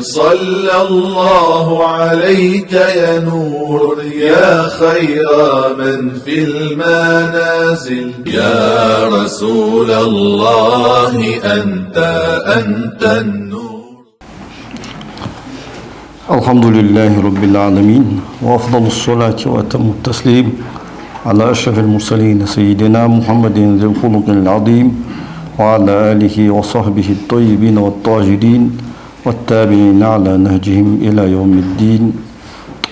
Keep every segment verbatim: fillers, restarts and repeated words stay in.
صلى الله عليك يا نور، يا خير من في المنازل. يا رسول الله، أنت، أنت النور. الحمد لله رب العالمين، وأفضل الصلاة وأتم التسليم على أشرف المرسلين سيدنا محمد ذي الخلق العظيم، وعلى آله وصحبه الطيبين الطاهرين، والتابعين على نهجهم إلى يوم الدين.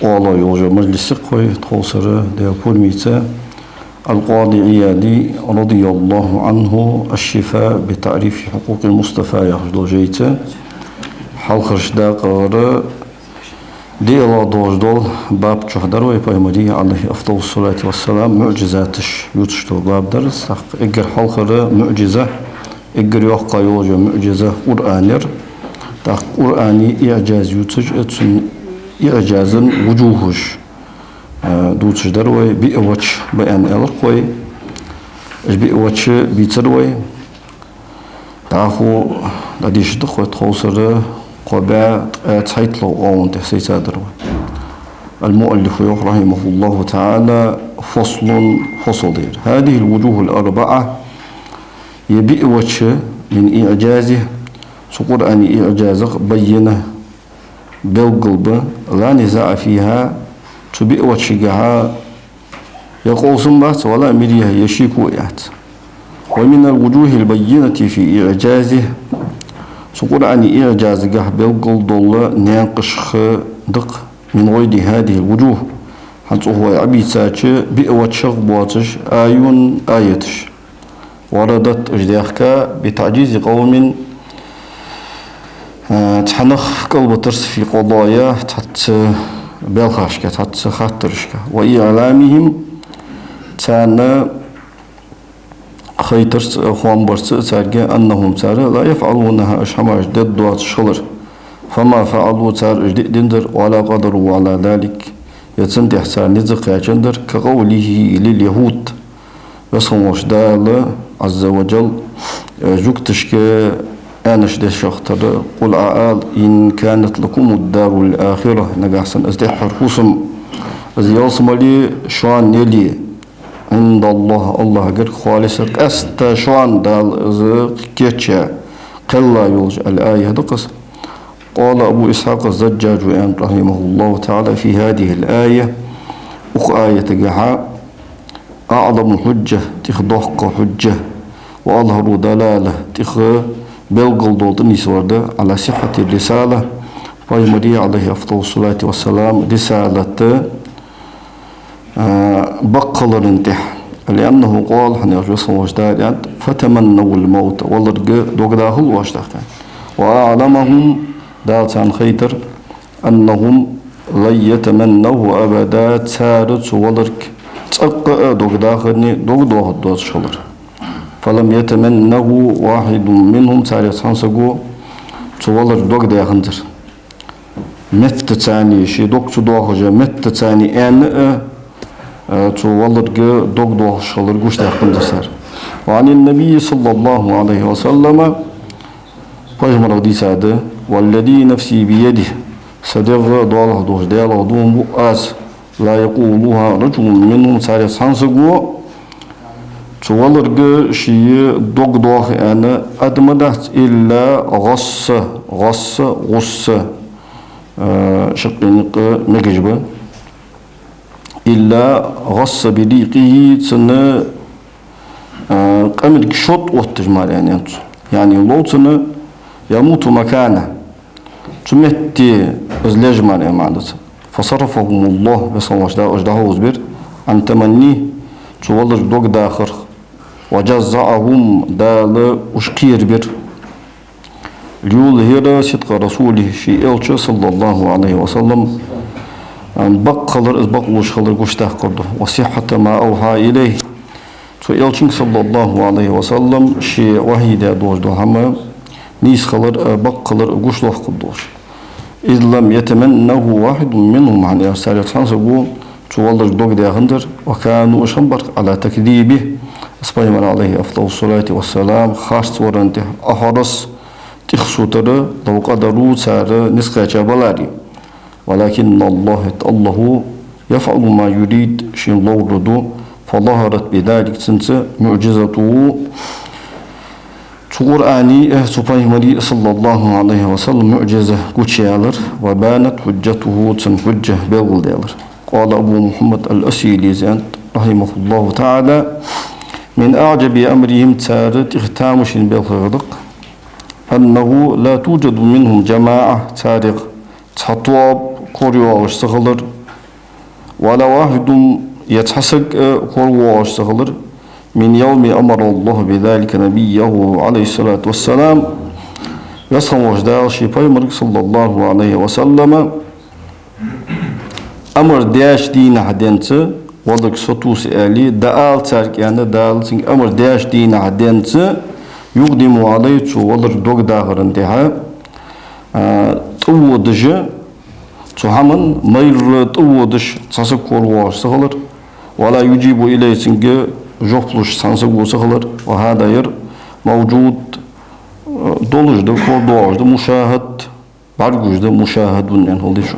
ТӀаккха йолча мажлисе вай тховсара, Даьла пурамца, Аль-Къади Ӏияди, رضي الله عنه, الشفاء بتعريف حقوق المصطفى яхаш долча жайца, хьалхарча дакъагара диълагӀа долаш дола баб чу дар вай, Пайхамара, عليه أفضل الصلاة والسلام, муӀжизаташ ювцаш дола баб дар из. ТӀаккха эггара хьалхара муӀжиза, эггара йоккха йолаш йола муӀжиза Къуръан яр. ТӀаккха Къуръана иӀжаз ювцаш, цун иӀжаза вужухӀаш, э, дувцаш дар вай, биъ вач ба аьнна аьлар-кх вай. Уж биъ вач бийцар вай. ДӀахо дӀадешаргда-кх вай тховсара кхо бӀаь ткъаь цхьайттлагӀа оагӀон тӀа сайца дар вай. Аль-муаллифа йоах, رحمه الله تعالى: فصل, фасл да ер. هذه الوجوه الأربعة, ер биъ вач, من إعجازه, цу Къуръана иӀжазах, بينة, белггала ба, لا نزاع فيها, цу биъ вачагахьа е къовсам бац, ولا مرية, е шеко яц. ومن الوجوه البينة في إعجازه, цу Къуръана иӀжазагахьа белггала дола наькъаш да-кх, من غير هذه الوجوه, хӀанз цӀогӀа вай Ӏобийцача биъ вачах боацаш, آي, аяташ. وردت, уж даьхка, بتعجيز قوم, э, цхьан наха кӀалбитарца, في قضايا, цхьацца балхашка, цхьацца хаттарашка, وإعلامهم, царна хайтарца, хоам барца цаьрга, أنهم, цар, لا يفعلونها, уж хӀамаш дергдоацаш хилар. فما فعلوا, цар уж диъ динзар, ولا قدروا على ذلك, е цунна тӀехьа цар низ кхаьчанзар, كقوله لليهود, Веза хинна волча Дала, عز وجل, э, жугташка аьннаш дешах тара: قل, Ӏа ала, إن كانت لكم الدار الآخرة, нагахьа санна из тӀеххьара хӀусам, из ялсмале шоана яле, عند الله, АллахӀагара халиса, къаьстта шоана Дала из кийчъяь, кхелла йолаш, الآية да-кх из. قال أبو إسحاق الزجاج, аьннад, رحمه الله تعالى, في هذه الآية, укх аятагахьа, أعظم حجة, тӀех доккха хьужжа, وأظهر دلالة, тӀех белггала дола тӀанийсвар да, على صحة الرسالة, Пайхамара, عليه أفضل الصلاة والسلام, рисалат, а, бакъ хилара тӀехьа. لأنه قال, хӀана аьлча Веза хинна волча Дала аьннад: فتمنوا الموت, валарга дог дахалва оаш, тӀаккха. وأعلمهم, Дала царна хайтар, أنهم لن يتمنوه أبدا, цар цу валарга цӀаккха а дог дахарний дог доахаргдоацаш хилар. فلم يتمنه واحد منهم, царех цхьан саго цу валарга дог даьханзар. Меттаца царна, ший дог цу доахаш меттаца царна аьнна а, а, цу валарга дог доахаш хилар гучадаьккханзар цар. وعن النبي صلى الله عليه وسلم, Пайхамарах дийцад: والذي نفسي بيده, са дегӀ доалахьа долча Даьлах дув буъ аз, لا يقولها رجل منهم, царех цхьан саго цу валарга ший дог доаха аьнна адам дац, إلا غص, غص, غص, а, шаккхе никъ мегаш ба. إلا غص بريقه, цун, а, къамарга шод отташ мара аьнна цо. يعني, лов цунна, يموت مكانه, цу метте из леж мара аьнна маӀан да цун. فصرفهم الله, Веза хинна волча Дала уж дӀахьовзабир, عن تمنيه, цу валарга дог дахарах, وجزعهم, Дала уж кхерабир. ليظهر صدق رسوله, ший элча, صلى الله عليه وسلم, бакъ хилар, из бакълуш хилар гучадаккхар да. وصحة ما أوحى إليه, цу элчанга, صلى الله عليه وسلم, ше вахьий даь долаш дола хӀама нийса хилар, бакъ хилар гучадоаккхаргдолаш. إذ لم يتمنه واحد منهم, хӀана аьлча царех цхьан саго цу валарга дог даьханзар, وكانوا, уж хиннабар على تكذيبه, из Пайхамар, عليه أفضل الصلاة والسلام, харцвара тӀехьа, أحرص, тӀехсутар, لو قدروا, цар низ кхаьча баларе. ولكن الله, АллахӀа, يفعل ما يريد, шийна ловр ду, فظهرت بذلك, цунца, معجزته, цу Къуръана, э, цу пайхамара, صلى الله عليه وسلم, муӀжиза гучаяьлар, وبانت حجته, цун хьужжа белгалдаьлар. قال أبو محمد الأصيلي, из аьннад, رحمه الله تعالى: من أعجب أمرهم, цар тӀех тамашийна белхех да-кх, أنه لا توجد منهم جماعة, царех цхьа тоаба корайоагӀаш ца хилар, ولا واحد, е цхьа саг а коравоагӀаш ца хилар, من يوم أمر الله بذلك نبيه عليه الصلاة والسلام, Веза хинна волча Дала ший пайхамарга, صلى الله عليه وسلم, амар даьча дийнахьа денз, валарга сатувса аьле, дӀаала царга аьнна, Дала цунга амар даьча дийнахьа денз, يقدم عليه, цо валарга дог дахарах тӀехьа, а, тӀаводаш, цу хӀаман майрра тӀаводаш цхьа саг коравоагӀаш ца хилар, ولا يجيب إليه, цунга жоп луш цхьан саго ца хилар, وهذا, ер, موجود, а, долаш да, корадоагӀаш да, مشاهد, бӀаргагуш да, مشاهد, аьнна хул дешо.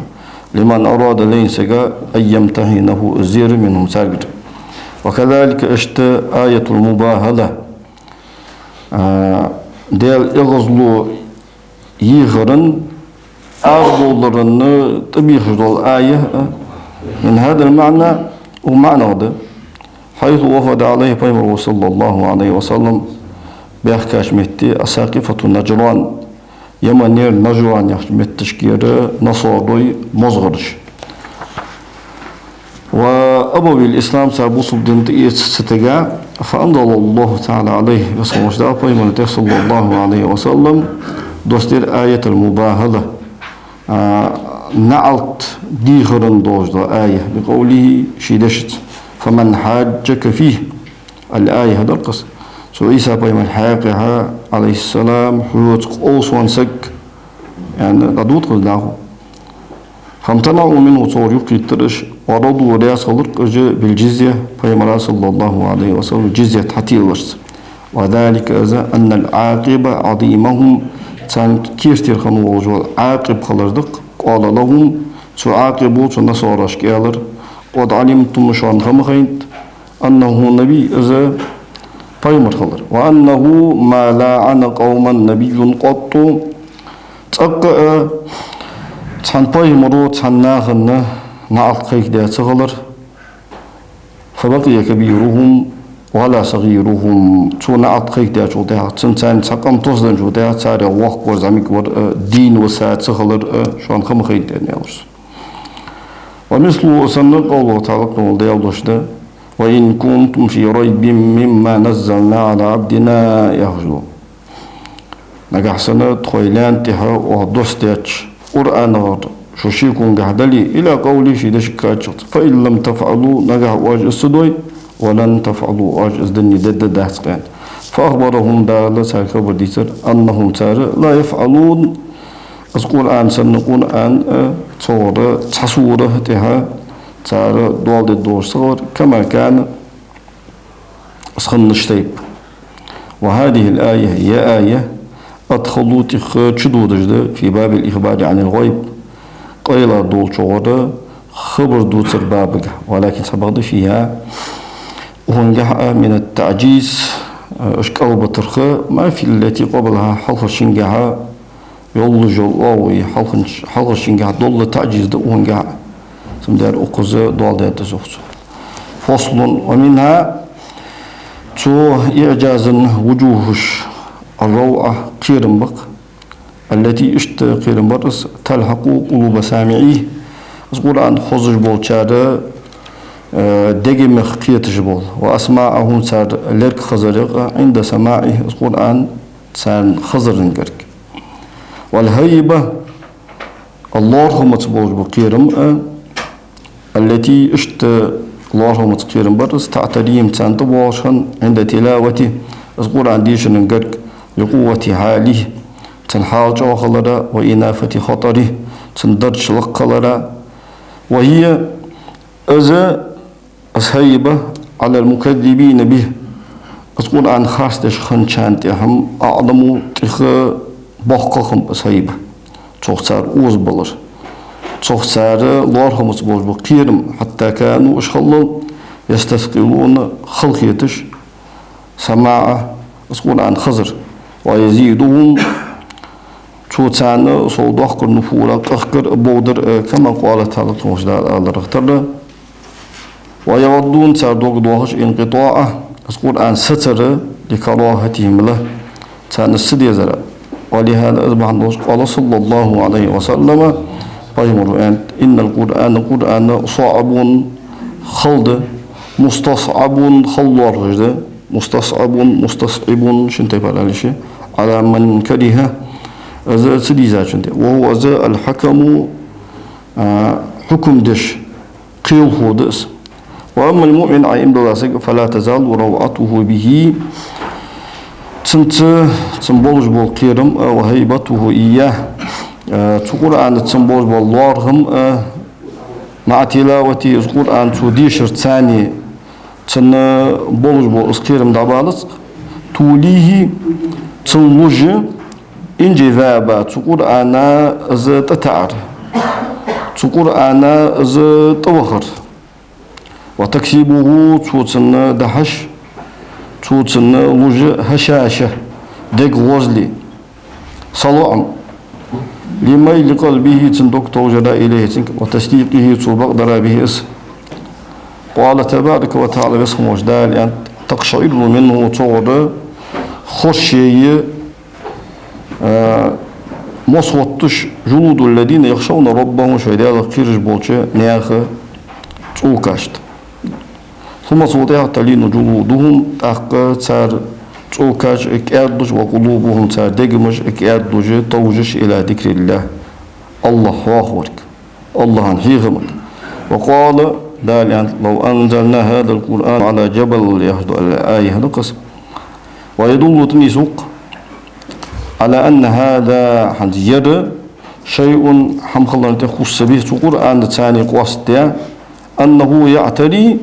لمن أراد, лайна сага, أن يمتحنه, из зер, منهم, царгара. وكذلك, иштта, آية المباهلة, а, Даьла эгӀазло ехаран, Ӏазап боларан тӀабехаш дола аят, а, من هذا المعنى, укх маӀанах да. حيث وفد عليه, пайхамар, صلى الله عليه وسلم, баьхкача метте, أساقفة نجران, Яманера Нажран яхача метташкара насарой мозгӀараш. وأبوا الإسلام, цар бусалба ди тӀаэца ца тига, فأنزل الله تعالى عليه, Веза хинна волча Дала пайхамара тӀа, صلى الله عليه وسلم, доссадир آية المباهلة, а, наьӀалт дехаран долаш дола аят, بقوله, ший дешаца: فمن حاجك فيه, الآية, дар-кх из. Цу Ӏийса пайхамара хьакъехьа, عليه السلام, хьоца къовсам саг, аьнна, дӀадода-кх из дӀахо. فامتنعوا منه, цох юхакхийттар уж, ورضوا, раьза хилар-кх уж, بالجزية, пайхамара, صلى الله عليه وسلم, джизьят хьателарца. وذلك, из, أن العاقب عظيمهم, царна керттера хинна волаш вола Ӏакъиб хилар да-кх. قال لهم, цу Ӏакъибо цу насарашка аьлар: قد علمتم, шоана ха ма хайнад, أنه نبي, из пайхамар хилар. وأنه ما لعن قوما نبي قط, цӀаккха а цхьан пайхамаро цхьан нахана наьӀалт кхайкадаь ца хилар. فبقي كبيرهم ولا صغيرهم, цо наьӀалт кхайкадаьчул тӀехьагӀа, цунна царна цхьа къам тосаденначул тӀехьагӀа, царех воккхавар, зӀамигвар а, дийна ва са ца хилар а, шоана ха ма хайнад, аьнна, аьлар цо. ومثله, из санна, قوله تعالى, къамаьл Даьла дош да: وإن كنتم في ريب مما نزلنا على عبدنا, яхаш дола. Нагахьа санна тхоай лаьнта тӀа оаха доссадаьча Къуръанагара шо шеконгахьа дале, إلى قوله, ший дешага кхаччалца, فإن لم تفعلوا, нагахьа оаш из ца дой, ولن تفعلوا, оаш из данне дергдац-кх, аьнна. فأخبرهم, Дала царга хабар дийцар, أنهم, цар, لا يفعلون, из Къуръан санна, Къуръан а, цунгара цхьа сура тӀехьа цар доал дергдолаш ца хилар, كما كان, из хиннача тайпара. وهذه الآية, ер аят, أدخل, тӀех чудодаш да, في باب الإخبار عن الغيب, къайла долчунгара хабар дувцара бабагахьа. ولكن, цхьабакъда, فيها, укхангахьа, من التعجيز, уж кӀалбитарах, ما في التي قبلها, хьалхарчунгахьа йолаш йола оагӀув, хьалхарчунгахьа дола таӀжиз да укхангахьа. Цудухьа укхаза доал дергда из, йоах цо. فصل. ومنها, цу иӀжазан вужухӀаш, الروعة, кхерам ба-кх, التي, иштта кхерам бар из, تلحق قلوب سامعيه, из Къуръан хозаш болчар, э, дегамех кхеташ бола, وأسماعهم, цар лерг хазарех, عند سماعه, из Къуръан царна хазаренгарг. والهيبة, лоархӀамца болаш бола кхерам а, التي, иштта лоархӀамца кхерам бар из, تعتريهم, царна тӀабоагӀаш хинна, عند تلاوته, из Къуръан дешаренгарг, لقوة حاله, цун хьал чӀоагӀа хилара, وإنافة خطره, цун дарж лакха хилара. وهي, из, из هيبة, على المكذبين به, из Къуръан харцдеш хинначарна тӀехьа, أعظم, тӀех боккха хиннаб из хӀайба. Цох цар озабалар. Цох цар лоархӀамца болаш бола кхерам, حتى كانوا, уж хиннал, يستثقلون, халахеташ, سماعه, из Къуръан хазар. ويزيدهم, цо царна сов доаккхар, نفورا, къахкар, бовдар, كما قال تعالى, кхош Дала аларах тара. ويودون, цар дог доахаш, انقطاعه, из Къуръан сацар, لكراهتهم له, царна из ца дезара. ولهذا, из бахьан долаш, قال صلى الله عليه وسلم, пайхамара аьннад: إن القرآن, Къуръан, صعب, хала да, مستصعب, хала лоархӀаш да, مستصعب, مستصعب, шин тайпара ала йиш я, على من كره, из ца дийзачунна тӀа. وهو, из, الحكم, а, хьукам деш, кхелахо да из. وأما المؤمن, Ӏа иман дилла саг, فلا تزال روعته به, цунца, цун болаш бола кхерам, а, وهيبته إياه, а, цу Къуръанаца цун болаш бола лоархӀам, а, مع تلاوته, из Къуръан цо дешарца цхьана, цун болаш бола из кхерам дӀабалац, توليه, цун луш, انجذابا, цу Къуръана из тӀатаӀар, цу Къуръана из тӀавахар. وتكسبه, цо цунна дахьаш, цо цунна луш, هشاشة, дега гӀозал, салоӀам, لميل قلبه, цун дог товжара, إليه, цунга, وتصديقه, цо бакъдара, به, из. قال تبارك وتعالى, Веза хинна волча Дала аьннад: تقشعر منه, цунгара хорша я, а, мос отташ, جلود الذين يخشون ربهم, шоай Даьлах кхераш болча наьха цӀокашта. ثم, цул тӀехьагӀа, تلين جلودهم, тӀаккха цар цӀокаш кӀаьдлуш, وقلوبهم, цар дегамаш кӀаьдлуш, товжаш, إلى ذكر الله, АллахӀ хьоахаварга, АллахӀа хьехамга. وقال, Дала аьннад: لو أنزلنا هذا القرآن على جبل, яхаш дола аят да-кх из. ويدل, тӀанийсву-кх, على أن هذا, хӀанз ер, شيء, хӀама хиларна тӀа, خص به, цу Къуръанаца цхьана къоастадаь, أنه يعتري,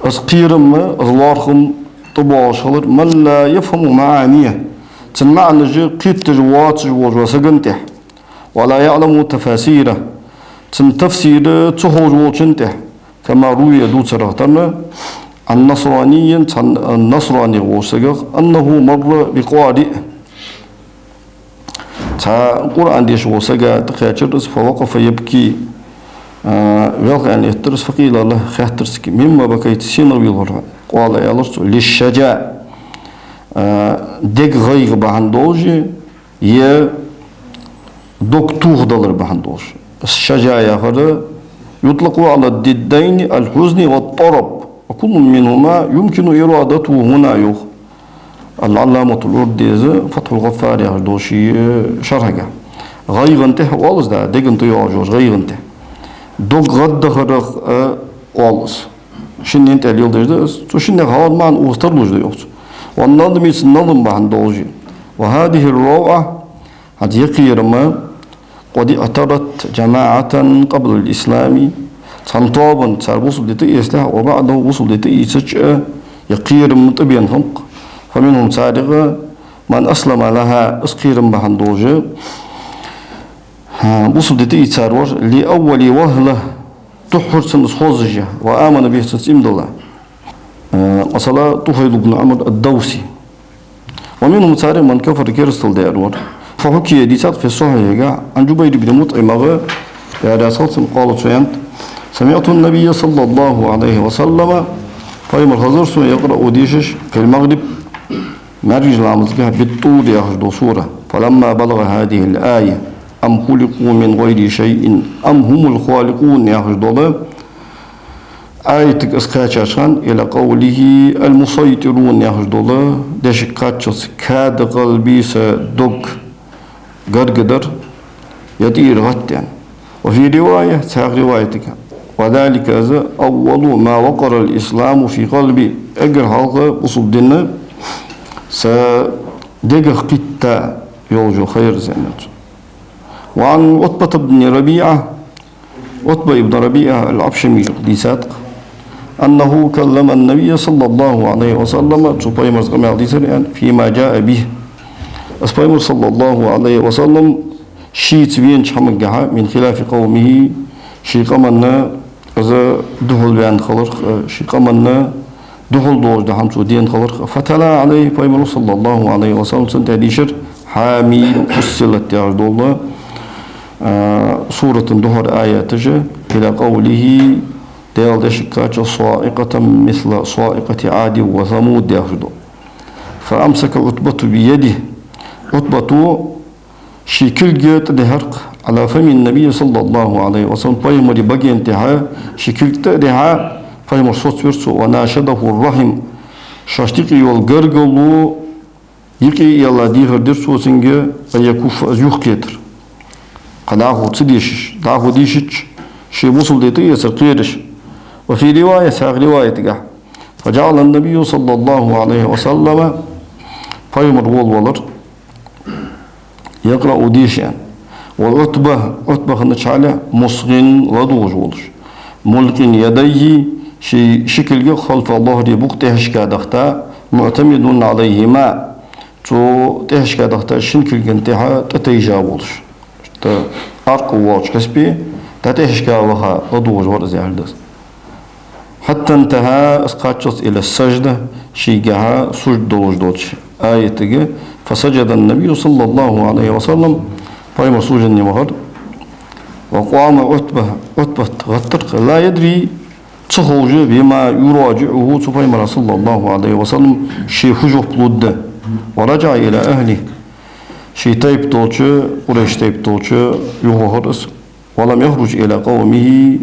из кхерам, из лоархӀам тӀабоагӀаш хилар, من لا يفهم معانيه, цун маӀанаш кхеташ воацаш волча сага тӀа, ولا يعلم تفاسيره, цун тафсир ца ховш волча тӀа, كما روي, дувцарах тара, عن نصراني, цхьан насранех волча сагах, أنه مر بقارئ, цхьа Къуръан дешаш волча сага тӀакхаьчар из, فوقف يبكي, а, велха аьнна эттар из, فقيل له, хаьттар цунга: مم بكيت, сенах велхар хьо? قال, аьлар цо: للشجا, а, дега гӀайгӀа бахьан долаш, е дог тохадалар бахьан долаш. Из шажа яхар يطلق على الضدين الحزن والطرب، وكل منهما يمكن إرادته هنا, йоах Аль-Ӏалламатуль-Урдуси, Фатхьуль-ГӀаффар яхаш долча ший шархьага. ГӀайгӀан тӀа оал из, да, дега тӀа йоагӀаш йола гӀайгӀан тӀа. Дог гӀаддахарах, э, оал из. Шиннен тӀа леладеш да из. Цу шиннех хьалха маӀан укхаза тарлуш да, йоах цо. والندم, цун налам бахьан долаш. وهذه الروعة, хӀанз ер кхерам, قد اعترت جماعة قبل الإسلام, цхьан тоабан, цар бусалба ди тӀаэцалехь, وبعده, бусалба ди тӀаийцача а, ер кхерам тӀабена хиннаб-кх. فمنهم, царех, من أسلم لها, из кхерам бахьан долаш, а, бусалба ди тӀаийцар вар, لأول وهلة, духхьара цунна из хозаш, وآمن به, цунца иман дилла. Э, масала, ТӀуфайл ибн Ӏамр ад-Давси. ومنهم, царех, من كفر, керастал даьр вар. فحكي, дийцад, في الصحيح, عن جبير بن مطعم, Даьла раьза хилва цунна, قال, цо аьннад: سمعت النبي صلى الله عليه وسلم, пайхамар хезар сона, يقرأ, дешаш, في المغرب, маьркӀажа ламазга, بالطور яхаш дола сура. فلما بلغ هذه الآية: أم خلقوا من غير شيء أم هم الخالقون яхаш дола аятага из кхаьчача хана, إلى قوله: المسيطرون яхаш дола дешага кхаччалца, كاد قلبي, са дог гаргадар, يطير, гӀаттадаьнна. وفي رواية, цхьан риваятага: وذلك, из, أول ما وقر الإسلام في قلبي, эггара хьалха бусалба ди са дегах кхийтта йолаш йола ха яр из, аьннад цо. وعن عتبة بن ربيعة, Ӏутба ибн РабиӀа аль-Ӏабшамех дийцад-кх, أنه كلم النبي صلى الله عليه وسلم, цо пайхамарца къамаьл дийцар, аьнна, فيما جاء به, Из Пайхамар, صلى الله عليه وسلم, шийца венача хӀамагахьа, من خلاف قومه, ший къаманна из духьал ваьнна хиларах, ший къаманна духьал долаш дола хӀама цо даьнна хиларах. فتلا عليه, Пайхамара, صلى الله عليه وسلم, цунна тӀа дийшар حم فصلت яхаш дола, а, сурата духьара аяташ, إلى قوله, Даьла дешага кхаччалца, صاعقة مثل صاعقة عاد وثمود яхаш дола. فأمسك عتبة بيده. Ӏутбата ший кулг тӀадихьар-кх, على فم النبي صلى الله عليه وسلم, Пайхамара баген тӀехьа ший кулг тӀа а дихьа, Пайхамар соцавир цо, وناشده الرحم, шоашта юкъе йола гаргало юкъе а йоалла дехар дир цо цунга, أن يكف, из юхакхетар. Кхы дӀахо ца дешаш, дӀахо дийшача, ший бусалба ди тӀаэцар кхераш. وفي رواية, цхьан риваятагахьа, فجعل النبي صلى الله عليه وسلم, Пайхамар волавелар, يقرأ, дийша, وعتبة, Ӏутба хиннача хьале, مصغ, ладувгӀаш волаш, ملق يديه, ший ши кулг خلف ظهره, букъа тӀехьашка дахийта, معتمدا عليهما, цу тӀехьашка дахийта шин кулга тӀехьа тӀатайжа волаш. Иштта аркъа воагӀача хьисапе, тӀатӀехьашка ваха ладувгӀаш вар из, яхилга да из. حتى انتهى, из кхаччалца, إلى السجدة, шийгахьа сужда долаш долча аятага. فسجد النبي صلى الله عليه وسلم, Пайхамар суждане вахар. وقام عتبة, Ӏутбат гӀаттар-кх, لا يدري, ца ховш, بما يراجعه, цу Пайхамара, صلى الله عليه وسلم, ше фу жоп лургда. ورجع إلى أهله, ший тайпа долча, Къурайш тайпа долча юхавахар из. ولم يخرج إلى قومه,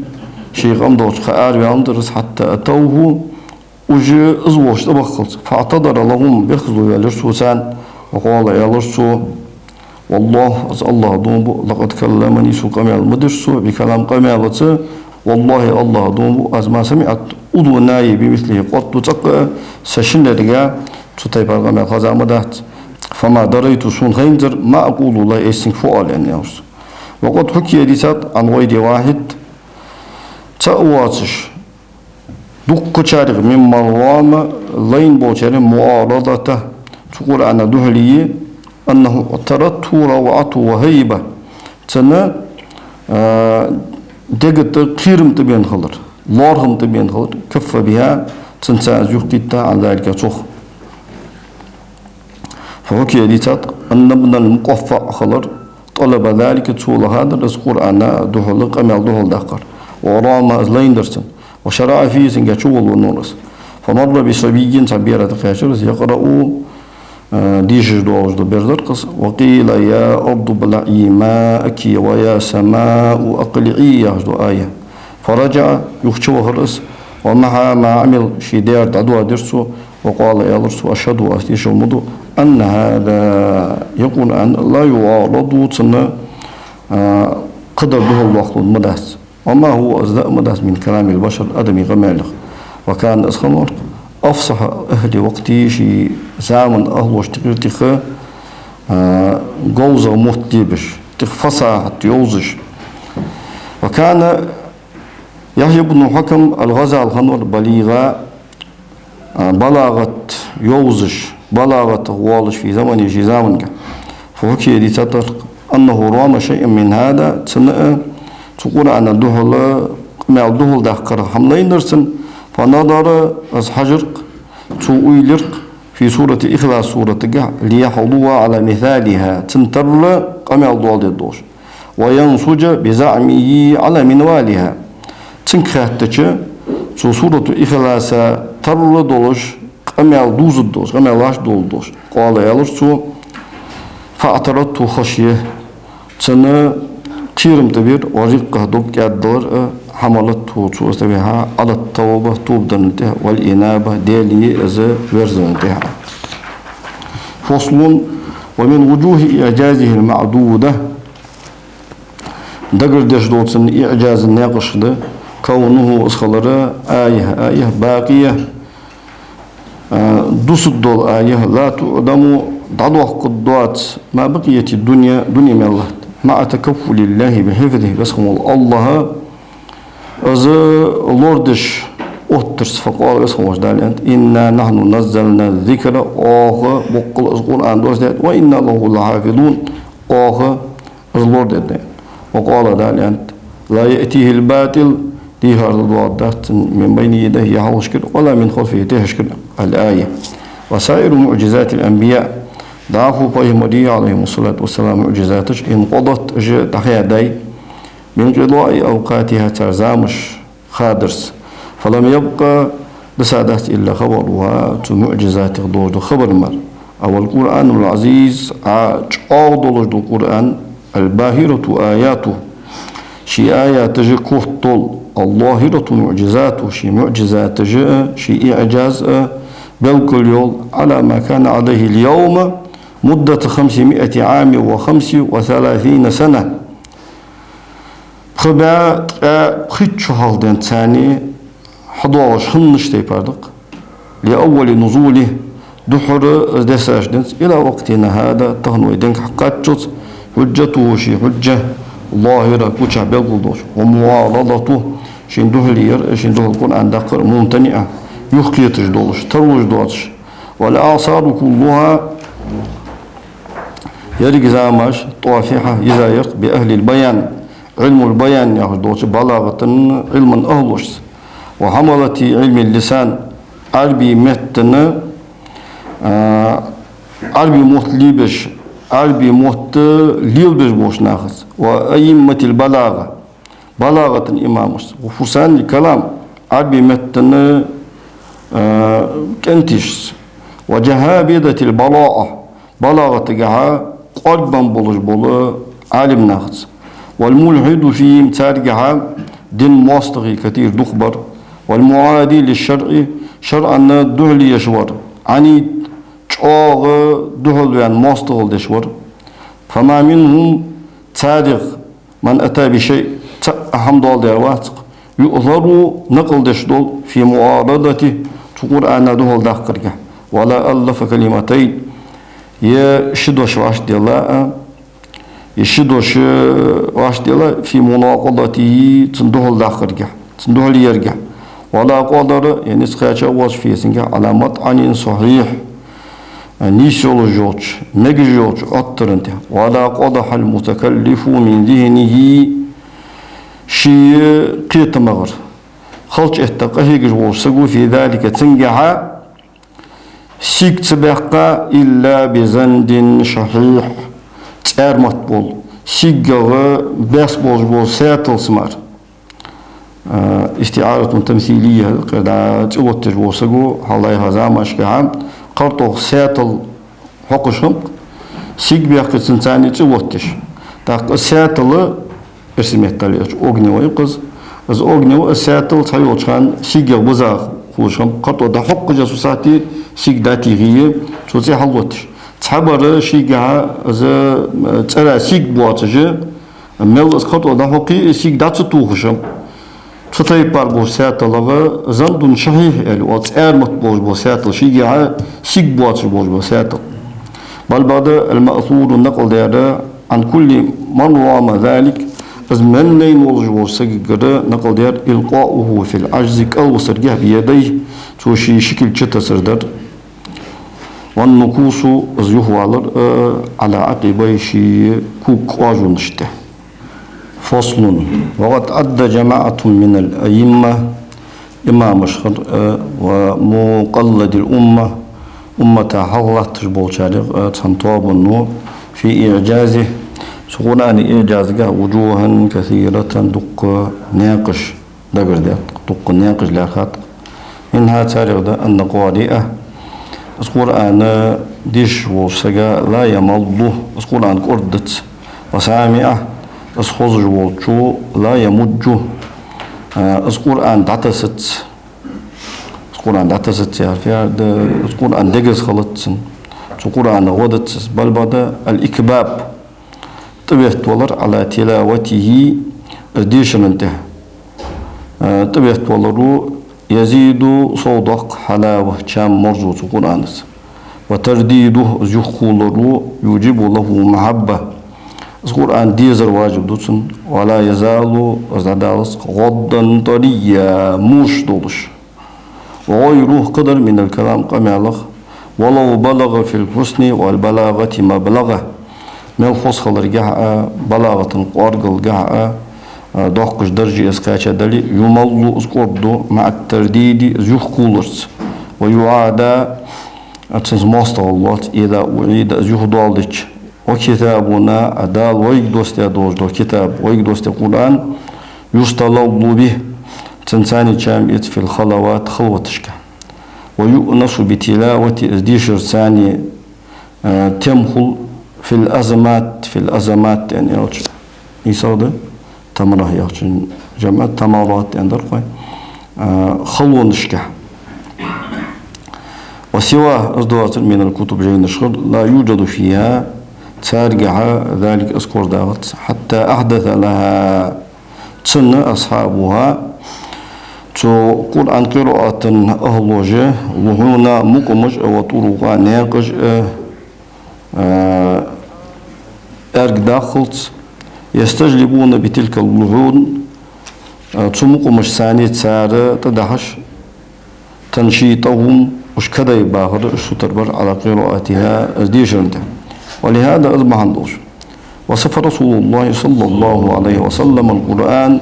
ший къам долча кхы араваьннадар из, حتى أتوه, уж из волча тӀабаххалца. فاعتذر لهم, бехказло йоалаяьр цо царна, وقال, аьлар цо: والله, аз АллахӀа дув буъ, لقد كلمني, сога къамаьл ма дир цо, بكلام, къамаьлаца, والله, АллахӀа дув буъ, аз ما سمعت, أذناي بمثله قط, цӀаккха а са шин лерга цу тайпара къамаьл хеза ма дац. فما دريت, сона хайнзар, ما أقول له, аз цунга фу оал, аьнна, аьлар цо. وقد حكي, дийцад, عن غير واحد, цаӀ воацаш, дуккхачарех, ممن رام, лайна болчарех, معارضته, цу Къуръана духьале, أنه اعترته روعة وهيبة, цунна, а, дега тӀа кхерам тӀабена хилар, лоархӀам тӀабена хилар, كف بها, цунца из юхакхийтта, عن ذلك, цох. فحكي, дийцад, أن ابن المقفع хилар, طلب ذلك, цо лахадар из Къуръана духьала къамаьл духьалдаккхар. ورام, из лайнадар цунна. وشرع فيه, цунга чуволавеннавар из. فمر بصبي, цхьа бер тӀакхаьчар из, يقرأ, а, дешаш доагӀаш дола бер дар-кх из. وقيل: يا أرض ابلعي ماءك ويا سماء أقلعي, яхаш дола аят. فرجع, юха чувахар из, ومحا ما عمل, ше даьр дӀадоадир цо, وقال, аьлар цо: أشهد, аз тешал ма ду, أن هذا, ер Къуръан, لا يعارض, цунна, а, кхыдар духьалдоаккхалургдац. وما هو, из даа ма дац, من كلام البشر, адамий къамаьлех. وكان, из хиннавар-кх, أفصح أهل وقته, ший заман ахӀлошта юкъера тӀех, а, говзагӀа мотт дебаш, тӀех фасахьат йовзаш. وكان يحيى بن الحكم الغزالي хиннавар بليغا, а, балагӀат йовзаш, балагӀатах воаллаш, في زمنه, ший заманга. فحكي, дийцад цар, أنه رام شيئا من هذا, цунна а цу Къуръана духьала къамаьл духьалдаккхара хӀама лайнадар цунна. فنظر, из хьажар-кх, цо уйла йир-кх, في سورة الإخلاص суратага, ليحلو على مثالها, цунна тарра къамаьл доаладергдолаш. وينصج بزعمه على منوالها. Цунга хаьттача, цу Суратул Ихласа тарра долаш, къамаьл дувзаргдолаш, къамаьл лоаттаргдолаш. قال, аьлар цо: فاعترضته خشية. Цунна кхерам тӀабир, ورقة, дог кӀаьддалар, حملته, цо из тӀавихьа, على التوبة, тоба дарна тӀа, والإنابة, Даьлага из верзарна тӀа. فصل. ومن وجوه إعجازه المعدودة. Дагардеш дола цун иӀжаза наькъаш да, كونه, из хилар, آية, آية, باقية, а, дусаргдола آية, لا تعدم, дӀадоаккхаргдоаца, ما بقيت الدنيا, дуне мел латт, مع تكفل الله بحفظه, веза хинна вола АллахӀ из лорадеш, оттарца, فقال, Веза хинна волча Дала аьннад: إنا نحن نزلنا الذكر, оаха боккъала из Къуръан доссадаьд, وإنا له لحافظون, оаха из лорадергда. وقال, Дала аьннад: لا يأتيه الباطل, дехар ла доагӀаргдац цунна, من بين يديه, хьалхашкара, ولا من خلفه, тӀехьашкара. الآية. وسائر معجزات الأنبياء, дӀахо пайхамарий, عليهم الصلاة والسلام, муӀжизаташ, انقضت, уж дӀахаьдай, بانقضاء أوقاتها, цар замаш хадарца. فلم يبق, дисадац, إلا خبرها, цу муӀжизатех долаш дола хабар мара. والقرآن العزيز, Ӏа чӀоагӀа долаш дола Къуръан, الباهرة آياته, ший аяташ котдола, الظاهرة معجزاته, ший муӀжизаташ а, ший иӀжаз а белгалйола, على ما كان عليه اليوم مدة خمسمائة عام وخمس وثلاثين سنة. Пхи бӀаь ткъаь пхийтта шу хьалха денз царна хьадоагӀаш хиннача тайпара да-кх. لأول نزوله, духхьара из дессача денз, إلى وقتنا هذا, тахан вай денгахьа кхаччалца, حجته, ший хьужжа, ظاهرة, гучахь белгалдолаш, ومعارضته, шийна духьале яр, шийна духьала Къуръан даккхар, ممتنعة, юхакхеташ долаш, тарлуш доацаш. والأعصار كلها, еррига замаш, طافحة, йизаяр-кх, بأهل البيان, Ӏилмул-баян яхаш долча балагӀата Ӏилман ахӀлошца, وحملة علم اللسان, Ӏарбий меттана, а, Ӏарбий мотт лебеш, Ӏарбий мотт лелабеш болча нахаца, وأئمة البلاغة, балагӀата имамашца, وفرسان الكلام, Ӏарбий меттана, а, кӀенташца, وجهابذة البراءة, балагӀатагахьа кӀоаргбенна болаш бола Ӏалимнахаца. والملحد فيهم, царгахьа дина моастагӀий категори дукха бар. والمعادي للشرع, шарӀана духьале еш вар. عنيد, чӀоагӀа духьалваьнна моастагӀал деш вар. فما منهم, царех, من أتى بشيء, цхьаккха хӀама доаладаьр вац-кх, يؤثر, накъал деш дола, في معارضته, цу Къуръана духьалдаккхаргахьа, ولا ألف كلمتين, е ши дош вӀаштӀехьадала а, е ши дош вӀаштӀехьадала, في مناقضته, цунна духьалдаккхаргахьа, цунна духьале яргахьа, ولا قدر, е низ кхаьча а воацаш, فيه, цунгахьа, على مطعن صحيح, нийса йолаш йолча, мегаш йолча Ӏоттарна тӀа. ولا قدح المتكلف من ذهنه, ший кхетамагара халча этта къахьегаш волча саго, في ذلك, цунгахьа сиг ца баьккха, إلا بزند شحيح, цӀермат бола, сигагӀа бес болаш бола саьталца мара. А, استعارة تمثيلية, кхы дӀа цӀи оттаеш вола саго, хьалха замашкахьа, кхартӀох саьтал хьокхаш хиннаб-кх, сиг баьккхача цунна цӀи оттаеш. ТӀаккха из саьтал, эрсий меттала аьлча, огниво я-кх из. Из огниво, из саьтал цхьайолча хана сигагӀа биза хулаш хиннаб-кх, кхартӀо дӀахьокхаш, цу сахьате сиг дӀатийхе, цо цӀи хьалоттаеш. Цхьабар шийгахьа из, э, цӀера сиг боацаш, мел из кхартӀо дӀахьокхе, из сиг дӀа ца тохаш хиннаб. Цу тайпара болча саьталагӀа زند شحيح аьле, цӀермат болаш бола саьтал, шийгахьа сиг боацаш болаш бола саьтал. بل بعد المأثور, накъал даьр, عن كل من رام ذلك, из меннайна волаш волча сагагара накъал даьр, إلقاؤه في العجز, кӀалвисаргахьа, بيديه, цо ший ши кулг чутасар дар. والنكوص, из юхавалар, э, على عقبيه, ший кога кӀоажонашта тӀа. فصل. وقد عد جماعة من الأئمة, имамаш хиннар, э, ومقلدي الأمة, уммата хьалха латташ болчарех, э, цхьан тоабано, في إعجازه, цу Къуръана иӀжазагахьа, وجوها كثيرة, дуккха наькъаш дагардаьд-кх, дуккха наькъаш лаьрхӀад-кх. منها, царех да, أن القارئ, из Къуръан дешаш волча сага, لا يمل, из Къуръан кӀордадац, والسامع, из хозаш волчо, لا يمج, а, из Къуръан дӀатасац, из Къуръан дӀатасац яхар фу яхар да, из Къуръан дегаза хилац цун, цу Къуръанах гӀо дац из, بل بعد الإكباب, тӀаветтавалар, على تلاوته, из дешарна тӀа, э, тӀаветтаваларо, يزيد, совдоаккх, حلاوة, чам-марзо цу Къуръанаца. وترديده, из юхакхолларо, يوجب له محبة, из Къуръан дезар важиб ду цунна, ولا يزال, из дӀадалац, غضا طريا, мурш долаш. وغيره, кхыдар, من الكلام, къамаьлах, ولو بلغ في الحسن والبلاغة مبلغه, мел хоза хиларгахьа а, балагӀата кӀоаргалгахьа а, а, доккхача дарже из кхаьча дале, يمل, из кӀордаду, مع الترديد, из юхакхувларца, ويعادى, а, цунца моастагӀал лоац, إذا أعيد, из юхадоаладича. وكتابنا, а Дала вайга доссадаь долаш дола китаб, вайга доссадаь Къуръан, يستلذ به, цунца чам эц, في الخلوات, халваташка. ويؤنس بتلاوته, из дешарца, э, тем хул, في الأزمات, في الأزمات, яъни, аьлча, нийсагӀа да, тамрах яхачун жамӀ, тамарат аьннадар-кх вай, э, халонашка. وسواه, из доацар, من الكتب, жайнашкара, لا يوجد فيها, царгахьа, ذلك, из кор дагӀац, حتى أحدث لها, цунна, أصحابها, цу Къуръан къираатан ахӀлоша, لحونا, мукъамаш а, وطرقا, наькъаш а, э, аьрг даккхалца, يستجلبون بتلك اللحون, э, цу мукъамашца цар тӀадахьаш, تنشيطهم, уж кадай бахар, уж сутара бар, على قراءتها, из дешарна тӀа. ولهذا, из бахьан долаш, وصف رسول الله صلى الله عليه وسلم القرآن,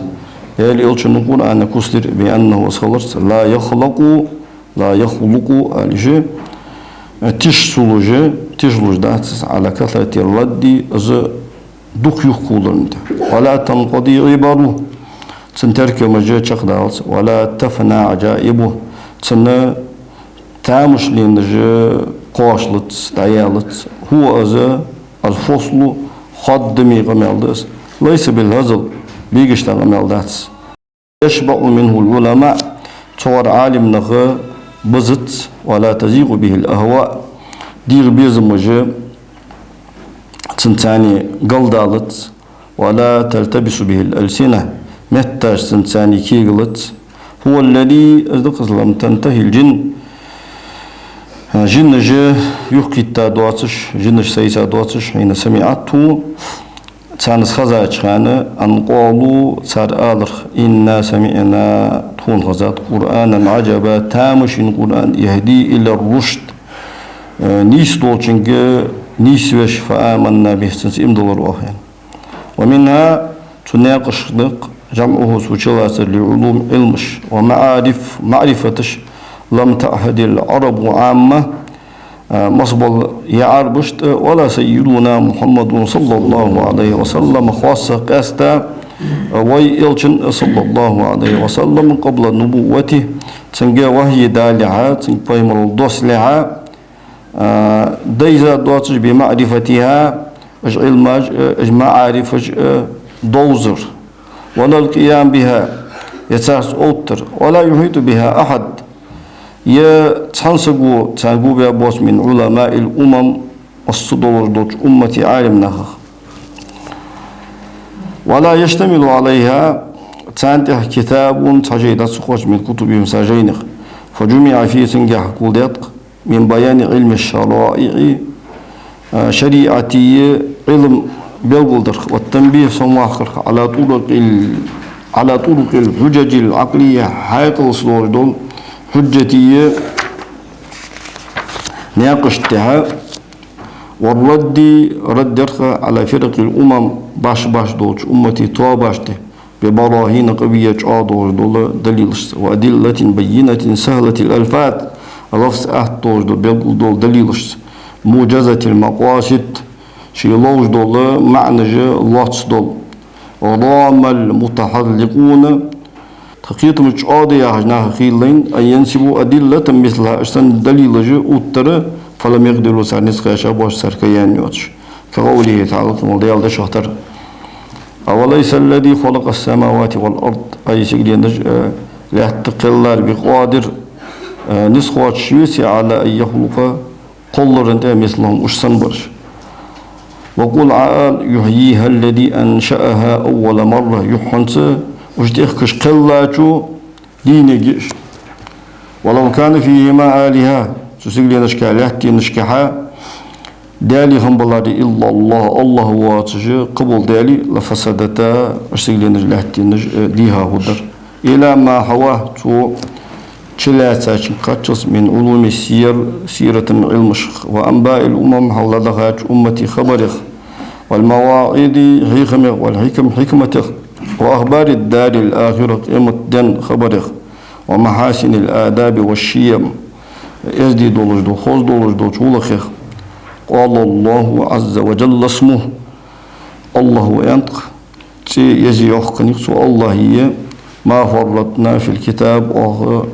Даьла Элчано Къуръан куцдир, بأنه, из хиларца, لا يخلق, لا يخلق, аьлча, тиша ца луш, тиша луш дац из, على كثرة الرد, из дукха юхакхувларна тӀа. ولا تنقضي عبره, цун теркамаш чакхдалац, ولا تفنى عجائبه, цун тамашленаш кхоачалац, дӀаялац, هو, из, الفصل, хоадаме къамаьл да из, ليس بالهزل, бегашта къамаьл дац. يشبع منه العلماء, цунгара Ӏалимнах бизац, ولا تزيغ به الأهواء, дегӀа безамаш цунца галдалац, ولا تلتبس به الألسنة, метташ цунца кегалац. هو الذي, из да-кх из, لم تنته الجن, жинаш юхакхийтта доацаш, жинаш сайца доацаш, حين سمعته, царна из хезача хана, أن قالوا, цар аларах, إنا سمعنا, тхона хезад, قرآنا عجبا, тамашийна Къуръан, يهدي إلى الرشد, э, нийса долчунга нийсвеш, فآمنا به, цунца иман диллар оаха, аьнна. ومنها, цу наькъашта да-кх, جمعه, цо чулоацар, لعلوم, Ӏилмаш, ومعارف, маӀрифаташ, لم تعهد العرب عامة, а, масса бола е Ӏарбашта, ولا سيدنا محمد صلى الله عليه وسلم, хоассагӀа къаьстта, а, вай Элчан, صلى الله عليه وسلم, قبل نبوته, цунга вахьи далалехьа, цунга пайхамарал доссалехьа, а, дайза доацаш, بمعرفتها, уж Ӏилмаш а, уж маӀарифаш а довзар, ولا القيام بها, е царца оттар, ولا يحيط بها أحد, е цхьан саго царна гобаь боац, من علماء الأمم, массадолаш долча уммата Ӏалимнахах. ولا يشتمل عليها, царна тӀа, كتاب, цхьа жай дац кхоачаш, من كتبهم, цар жайнех. فجمع فيه, цунгахьа кулдаьд-кх, من بيان علم الشرائع, а, шариӀата Ӏилма белгалдарах, والتنبيه, сомаваккхарах, على طرق ال-, على طرق الحجج العقلية, хьаькъалца долаш дола хьужжатий наькъашта тӀа, والرد, рад дарах, على فرق الأمم, башха-башха долча уммата тоабашта тӀа, ببراهين قوية, чӀоагӀа долаш дола далилашца, وأدلة بينة سهلة الألفاظ, лафз атта долаш дола, белггала дола далилашца, موجزة المقاصد, ший ловш дола маӀанаш лоаца дола, رام المتحلقون, тха кхетамаш чӀоагӀа да яхаш наха хилалайна, أن ينسبوا أدلة مثلها, иштта далилаш оттар, فلم يقدروا, цар низ кхаьча боацаш, цар кхаьча йоацаш. كقوله تعالى, тхьовра Даьла дешах тара: أوليس الذي خلق السماوات والأرض, ай, сигаленаш а, лаьтта кхеллар бе къадир, а, низ кхоачаш веций, على أن يخلق, кхолларна тӀа, مثلهم, уж санна бараш. وقل, Ӏа ала, يحييها الذي أنشأها أول مرة, юххьанца уж тӀехкаш кхеллачо дийна я уж. ولو كان فيهما آلهة, цу сигаленашка, лаьттанашка даьлий хиннабаларе, إلا الله, АллахӀ воацаш, кхыбола даьлий, لفسدتا, уж сигаленаш, лаьттанаш, э, дийхьа хургдар. إلا ما حواه, цу чулоацачунга кхаччалца, من علوم السير, сиратан Ӏилмашех, وأنباء الأمم, хьалха дӀадахача умматий хабарех, والمواعظ, хьехамех, والحكم, хьикматех, وأخبار الدار الآخرة, къематден хабарех, ومحاسن الآداب والشيم, эздий долаш дола, хоза долаш долча гӀулакхех. قال الله عز وجل اسمه, АллахӀа аьннад-кх, цӀи еза йоаккхаш я-кх цу АллахӀа, ما فرطنا في الكتاب, оаха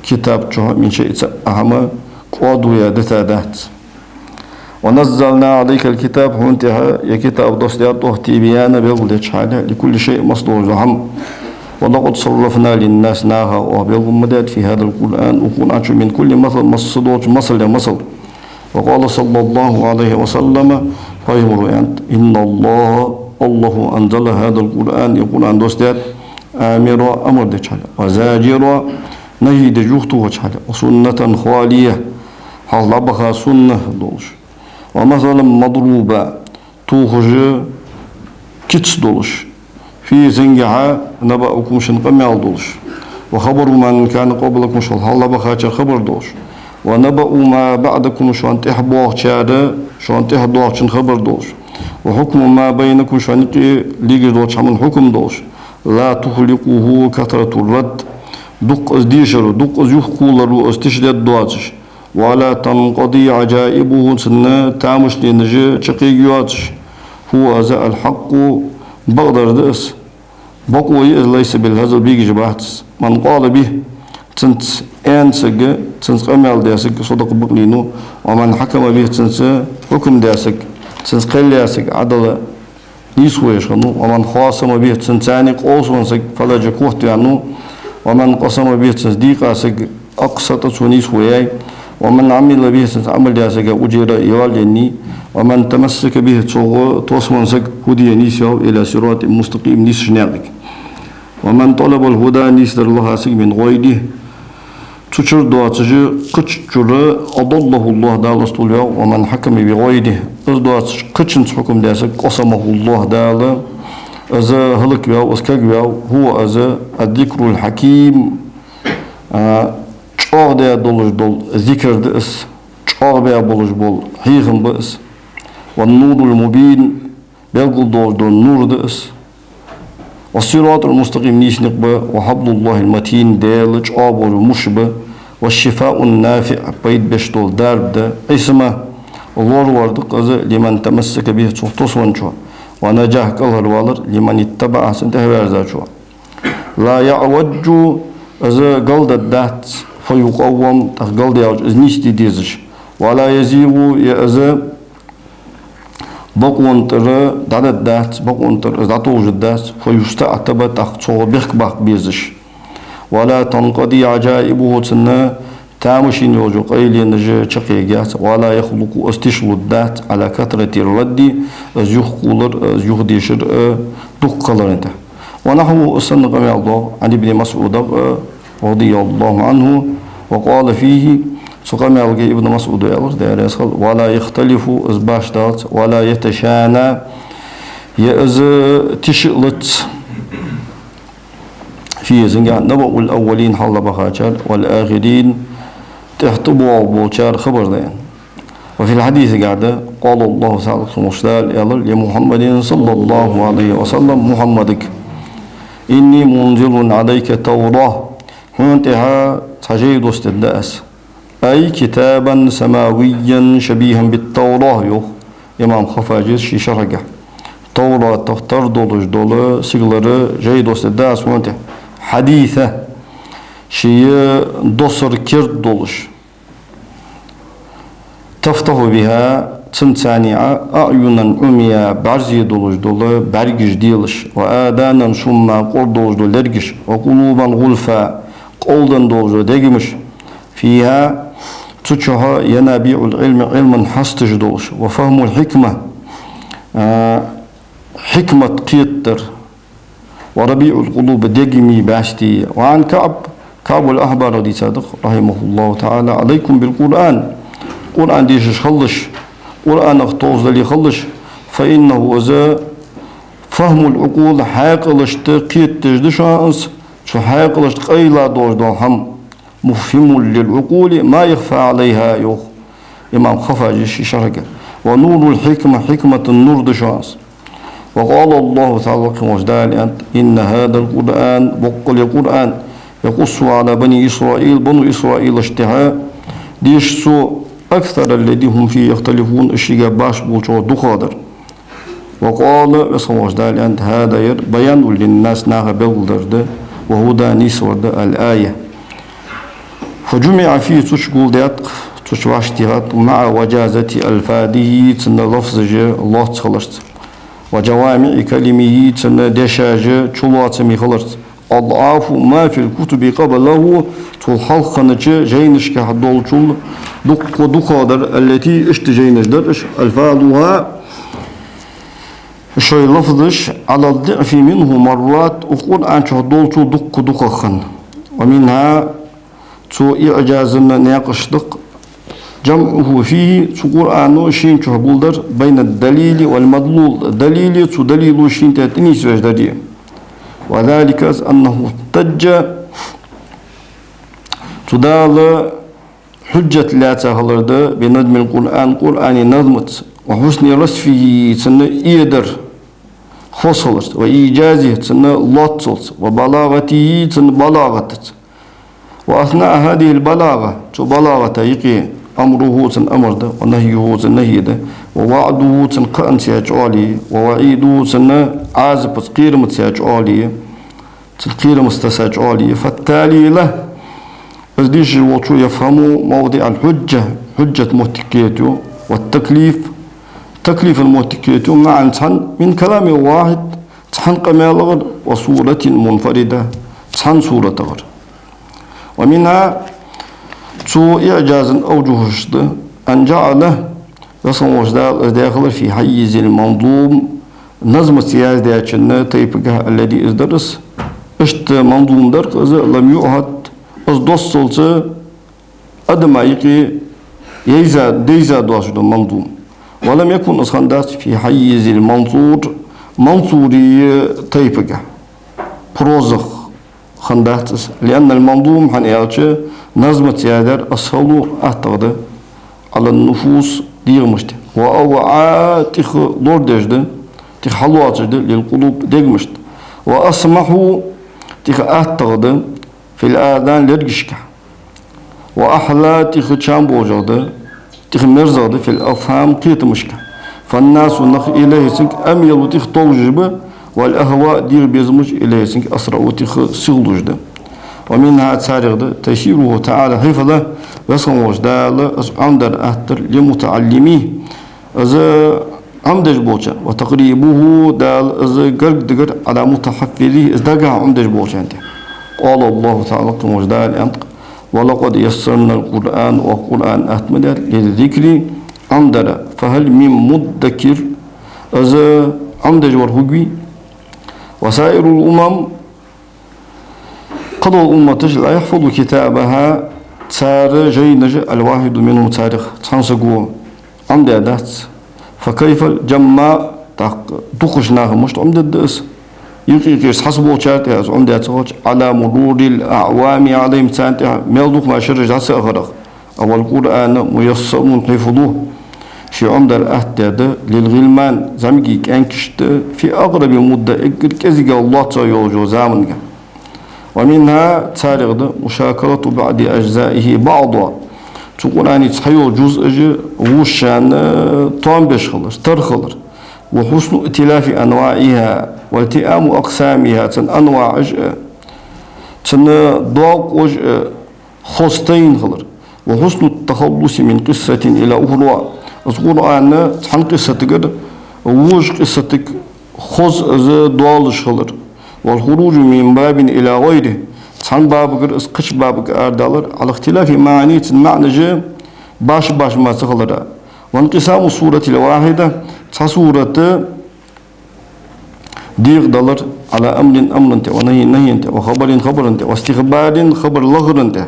китаб чу من شيء, цхьаккха хӀама кӀоадо яь дита дац. ونزلنا عليك الكتاب, хьона тӀехьа ер китаб доссадаьд оаха, تبيانا, белгалдеча хьале, لكل شيء, массадолча хӀаман. ولقد صرفنا للناس, наха оаха белгал ма даьд, في هذا القرآن, укх Къуръан чу, من كل مثل, массадолча масала, масал. وقال صلى الله عليه وسلم, пайхамара аьннад: إن الله, АллахӀа, أنزل هذا القرآن, ер Къуръан доссадаьд, آمرا, амар деча хьале, وزاجرا, нахӀий деш юхатохача хьале, وسنة خالية, хьалха дӀабаха сунна долаш, ومثلا مضروبا, тохаш кица долаш, فيه, цунгахьа, نبأكم, шун къамаьл долаш, وخبر من كان قبلكم, шул хьалха дӀабахачар хабар долаш, ونبأ ما بعدكم, шоана тӀехьа боагӀачар, шоана тӀехьа доагӀачун хабар долаш, وحكم ما بينكم, шоана юкъе легаш долча хӀаман хьукам долаш. لا تخلقه كثرة الرد, дукха из дешар, дукха из юхакхоллар из тишдергдоацаш, ولا تنقضي عجائبه, цун тамашийнаш чакхъяргйоацаш. هو, из, الحق, бакъдар да из, бокъо я из, ليس بالهزل, бегаш бац из. من قال به, цунца аьнна саг, цунца къамаьл даь саг, صدق, бакълийнав, ومن حكم به, цунца хьукам даь саг, цунца кхел яь саг, عدل, нийсхо еш хиннав, ومن خاصم به, цунца къовсам баь саг, فلج, котваьннав, ومن قسم به, цунца дийкъа саг, أقسط, цо нийсхо яьй, ومن عمل به, цунца Ӏамал даь сага, أجير, ял еннай, ومن تمسك به, цох тосвенна саг, هدي, нийсваьв, إلى صراط مستقيم, нийсача наькъага. ومن طلب الهدى, нийсдар лаха саг, من غيره, цу чура доацаш кхыча чура, أضله الله, Дала из тувлаваьв, ومن حكم بغيره, из доацаш кхычунца хьукам даь саг, قصمه الله, Дала из хӀалакваьв, из кагваьв, هو, из, الذكر الحكيم, а, чӀоагӀдаь долаш дола зикар да из, чӀоагӀбаь болаш бола хьехам ба из, والنور المبين, белгал долаш дола нур да из. والصراط المستقيم, нийса никъ ба, وحبل الله المتين, Даьла чӀоагӀа бола муш ба, والشفاء النافع, пайда беш дола дарба да, عصمة, лоравар да-кх из, لمن تمسك به, цох тосвенначоа, ونجاة, кӀалхарвалар, لمن اتبعه, цунна тӀехьаваьзачоа. لا يعوج, из галдаддац, فيقوم, тӀаккха галдаьлча из нийсде дезаш, ولا يزيغ, е из бокъонна тӀара дӀададдац, бокъонна тӀара из дӀатовжаддац, فيستعتب, тӀаккха цох бехк баккха безаш. ولا تنقضي عجائبه, цун тамашийна йолча къайленаш чакхъяргьяц, ولا يخلق, из тишалургдац, على كثرة الرد, из юхакхоллар, из юхадешар, э, дукха хиларах. ونحوه, из санна къамаьл доагӀа, عن ابن مسعود, э, رضي الله عنه, وقال فيه, цу къамаьлага Ибн МасӀуда аьлар, Даьла раьза хилва: ولا يختلف, из башха далац, ولا يتشانى, е из тиша а лац, فيه, цунгахьа, نبأ الأولين, хьалха дӀабахачар, والآخرين, тӀехьа тӀабоагӀа болчар хабар да аьнна. وفي الحديث, гӀада, قال الله تعالى, Дала аьлар, لمحمد صلى الله عليه وسلم, Мухьаммадага: إني منزل عليك التوراة, хьона тӀехьа цхьа жай доссадергда аз. أي كتابا سماويا شبيها بالتوراة, йоах имам Хаффаджи ший шархьагахь. Тавратах тара долаш дола сигалара жай доссадергда аз хьона тӀехьа. حديثا, ший доссара керда долаш. تفتح بها, цунца, أعينا عميا, бӀарзе долаш дола бӀаргаш делаш, وآذانا صما, кӀора долаш дола лергаш, وقلوبا غلفا, кӀолденна долаш дола дегамаш, فيها, цу чухь, ينابيع العلم, Ӏилман хьасташ долаш, وفهم الحكمة, а, хьикмат кхетадар, وربيع القلوب, дегамий бӀаьсти. وعن كعب, КаӀбул-Ахьбара дийцад-кх, رحمه الله تعالى: عليكم بالقرآن, Къуръан дешаш хилалаш, Къуръанах товш дале хилалаш, فإنه, из, فهم العقول, хьаькъалашта кхетадеш да шоана из, цу хьаькъалашта къайла долаш дола хӀама. مفهم للعقول ما يخفى عليها, йоах имам Хаффажа ший шархьага. ونور الحكمة, хьикмата нур да шоана из. وقال الله تعالى, воккха волча Дала аьннад: إن هذا القرآن, боккъала ер Къуръан, يقص على بني إسرائيل, бану Исраилашта тӀехьа дешаш да цо, أكثر الذي هم فيه يختلفون, уж шийга башха болчох дукхагӀдар. وقال, веза волча Дала аьннад: هذا, ер, بيان للناس, наха белгалдар да, وهدى, нийсвар да, الآية. فجمع فيه, цу чу гулдаьд, цу чу вӀашагӀтехад, مع وجازة ألفاظه, цун лафзаш лоаца хиларца, وجوامع كلمه, цун дешаш чулоацаме хиларца, أضعاف ما في الكتب قبله, цул хьалха хиннача жайнашка долчул дукха дукхагӀдар, التي, иштта жайнаш дар уж, ألفاظها, шоай лафзаш, على الضعف منه مرات, укх Къуръан чу долчул дукха дукхагӀа хинна. ومنها, цу иӀжаза наькъаш да-кх, جمعه فيه, цу Къуръано шийна чу гулдар, بين الدليل والمدلول, далилеи цу далилои шийна тӀа тӀанийсвеш дари. وذلك, из, أنه احتج, цу Дала хьужжат лаьца хилар да, بنظم القرآن, Къуръана назмаца, وحسن رصفه, цун эдар хоза хиларца, وإيجازه, цун лоацалца, وبلاغته, цун балагӀатаца. وأثناء هذه البلاغة, цу балагӀата юкъе, أمره, цун амар да, ونهيه, цун нахьи да, ووعده, цун кхаъанца яь чӀоагӀал я, ووعيده, цун Ӏазапаца, кхерамаца яь чӀоагӀал я, цун кхерамаца тесса чӀоагӀал я. فالتالي له, из дешаш волчо, يفهم موضع الحجة, хьужжата моттиг кхетаю, والتكليف, таклифа моттиг кхетаю, معا, цхьана, من كلام واحد, цхьан къамаьлагара, وسورة منفردة, цхьан суратагара. ومنها, цу иӀжаза авжухаш да, أن جعله, веза волча Дала из даь хилар, في حيز المنظوم, назмаца яздаьчун тайпагахьа, الذي, из дар из, иштта манзум дар-кх из, لم يعهد, из доссалца адама юкъе яйза, дайза доацаш да манзум. ولم يكن, из хиннадац, في حيز المنثور, мансурий тайпагахьа, прозах хиннадац из. لأن المنظوم, хӀана аьлча, назмаца яздаьр, أسهل, аттагӀа да, على النفوس, дегӀамашта, وأوعى, тӀех лорадеш да, тӀех хьалоацаш да, للقلوب, дегӀамашта, وأسمح, тӀех аттагӀа да, في الآذان, лергашка, وأحلى, тӀех чам болашагӀа да, тӀех мерзагӀа да, في الأفهام, кхетамашка. فالناس, нах, إليه, цунга, أميل, тӀех товжаш ба, والأهواء, дегӀа безамаш, إليه, цунга, أسرع, тӀех сихлуш да. ومنها, царех да, تيسيره تعالى حفظه, веза волча Дала из Ӏомадар, аттар, لمتعلميه, из Ӏомадеш болча, وتقريبه, Дала из гарга дигар, على متحفظيه, из дагахьа Ӏомадеш болчарна тӀа. قال الله تعالى, воккха волча Дала аьннад-кх: ولقد يسرنا القرآن, оаха Къуръан атта ма даьд, للذكر, Ӏомадара, فهل من مدكر, из Ӏомадеш вар хургвий? وسائر الأمم, кхыдола умматаш, لا يحفظ كتابها, цар жайнаш, الواحد منهم, царех цхьан саго Ӏомадаь дац. فكيف الجماع, тӀаккха дукхача наха мишта Ӏомадергда из? Юкъе-юкъера цхьацца болчар тӀа из Ӏомадаь ца хилча, على مرور الأعوام عليهم, царна тӀа мел дукха мара шераш дӀа ца ахарах. والقرآن ميسر حفظه, ше Ӏомадар атта даьд, للغلمان, зӀамига кӀаьнкашта, في أقرب مدة, эггара кӀезигагӀа лоаца йолча заманга. ومنها, царех да, مشاكلة بعض أجزائه بعضا, цу Къуръана цхьайола жузъаш вокхарна тоам беш хилар, тара хилар. وحسن ائتلاف أنواعها والتئام أقسامها, цун анваӀаш а, цун доакъош а хоза тайна хилар. وحسن التخلص من قصة إلى أخرى, из Къуръан цхьан къиссатагара вокх къиссатага хоза из доалаш хилар. والخروج من باب إلى غيره, цхьан бабагара из кхыча бабага арадалар, على اختلاف معانيه, цун маӀанаш башха-башха мара ца хилара. وانقسام السورة الواحدة, цхьа сурат декъадалар, على أمر, амран тӀа, ونهي, нахьйан тӀа, وخبر, хабаран тӀа, واستخبار, хабар лахаран тӀа,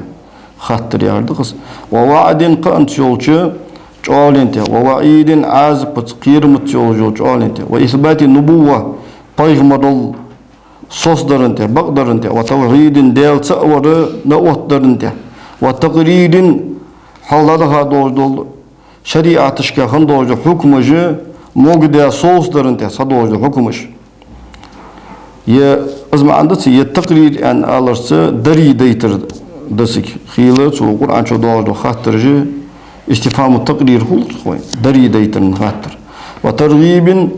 хаттар яхар да-кх из, ووعد, кхаъанца йолча чӀоагӀален тӀа, ووعيد, Ӏазапаца, кхерамаца йолча чӀоагӀален тӀа, وإثبات النبوة, пайхамарал соцадаран тӀа, бакъдаран тӀа, وتوحيد, Даьла цаӀ вар наӀотдаран тӀа, وتقرير, хьалха дӀадаха долаш дола шариӀаташка хинна долаш дола хьукмаш, могадаь совцадарна тӀа ца долаш дола хьукмаш. Е, из маӀан да цун, е такърир аьнна аларца дари дайтар да цига. Хийла цу Къуръан чу доагӀаш дола хаттараш, истифхӀаму такърир хул-кх вай, дари дайтарна хаттар. وترغيب,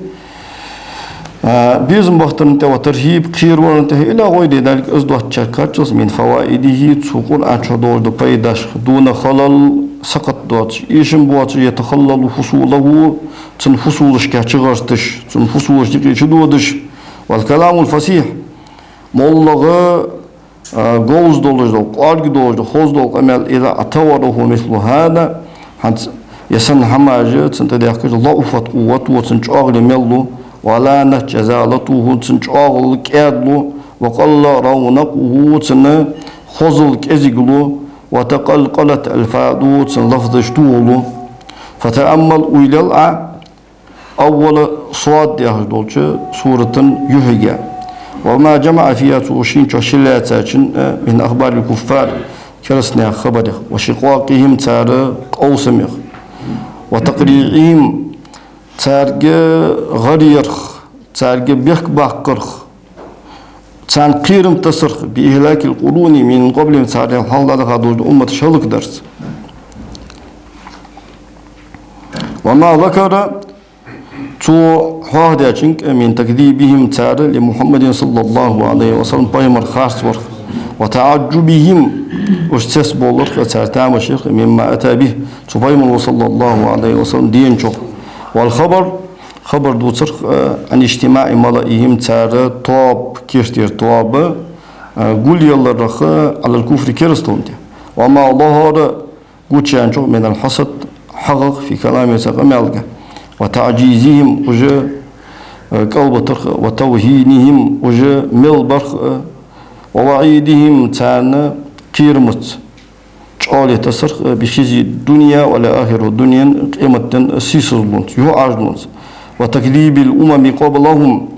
а, безам бахийтарна тӀа, وترهيب, кхераварна тӀа, إلى غير ذلك, из доацача кхаччалца, من فوائده, цу Къуръан чу доагӀаш дола пайдаш, دون خلل, сакхат доацаш, эшам боацаш, يتخلل فصوله, цун фусулашка чугӀерташ, цун фусулаш юкъе чудодаш. والكلام الفصيح, моллагӀа, а, говза долаш дола, кӀоарга долаш дола, хоза дола къамаьл, إذا اعتبره مثل هذا, хӀанз, е санна хӀамаш цунна тӀа даьхкача, ضعفت قوته, цун чӀоагӀал мел лу, ولانت جزالته, цун чӀоагӀал кӀаьдлу, وقل رونقه, цун хозал кӀезиглу, وتقلقلت ألفاظه, цун лафзаш тохалу. فتأمل, уйла ел Ӏа, أول صاد яхаш долча сурата юхьига. وما جمع فيها, цу шийна чу шилаьцачун, э, من أخبار الكفار, керастий наьха хабарех, وشقاقهم, цар къовсамех, وتقريعهم, царга гӀар ярах, царга бехк баккхарах, царна кхерам тасарах, بإهلاك القرون من قبلهم, цар хьалха дӀадаха долаш дола умматаш хӀалакдарца. وما ذكر, цо хьоахадаьчунга, من تكذيبهم, цар لمحمد صلى الله عليه وسلم, пайхамар харцварах, وتعجبهم, уж цецбовларах, цар тамашех, مما أتى به, цу пайхамаро صلى الله عليه وسلم деначох. والخبر, хабар дувцарах, عن اجتماع ملئهم, цар тоаба, керттера тоаба, а, гулъяларах, على الكفر, керастал тӀа. وما ظهر, гучаяьнначох, من الحسد, хьагӀах, في كلامهم, цар къамаьлага, وتعجيزهم, уж, э, кӀалбитарах, وتوهينهم, уж мел барах, э, ووعيدهم, царна кхерамца чӀоагӀал тасарах, э, بخزي الدنيا والآخرة, дунен, къематден сийсазлонца, юхьӀаьржлонца, وتكذيب الأمم قبلهم,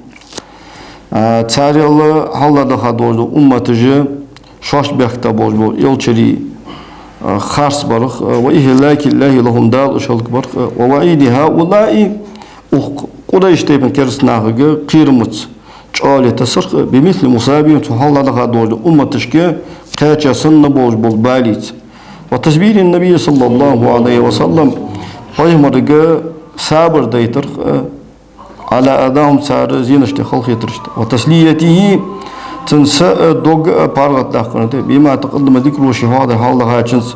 а, царел хьалха дӀадаха долаш дола умматаш шоашта баьхкаб болаш бола элчий, а, харцбарах, а, وإهلاك الله لهم, Дала уж хӀалакбарах, а, ووعيد هؤلاء, укх Къурайш тайпан кераста нахага кхерамца чӀоагӀал тасарах, а, بمثل مصابهم, цу хьалха дӀадаха долаш дола умматашка кхаьча санна болаш бола балийца. وتصبير النبي صلى الله عليه وسلم, пайхамарга сабар дайтарах, а, على أذاهم, цар зенашта халахетарашта. وتسليته, цун са а, дог а паргӀатдаккхарна тӀа, بما تقدم ذكره, ше хьоахадаьр хьалха дахачунца.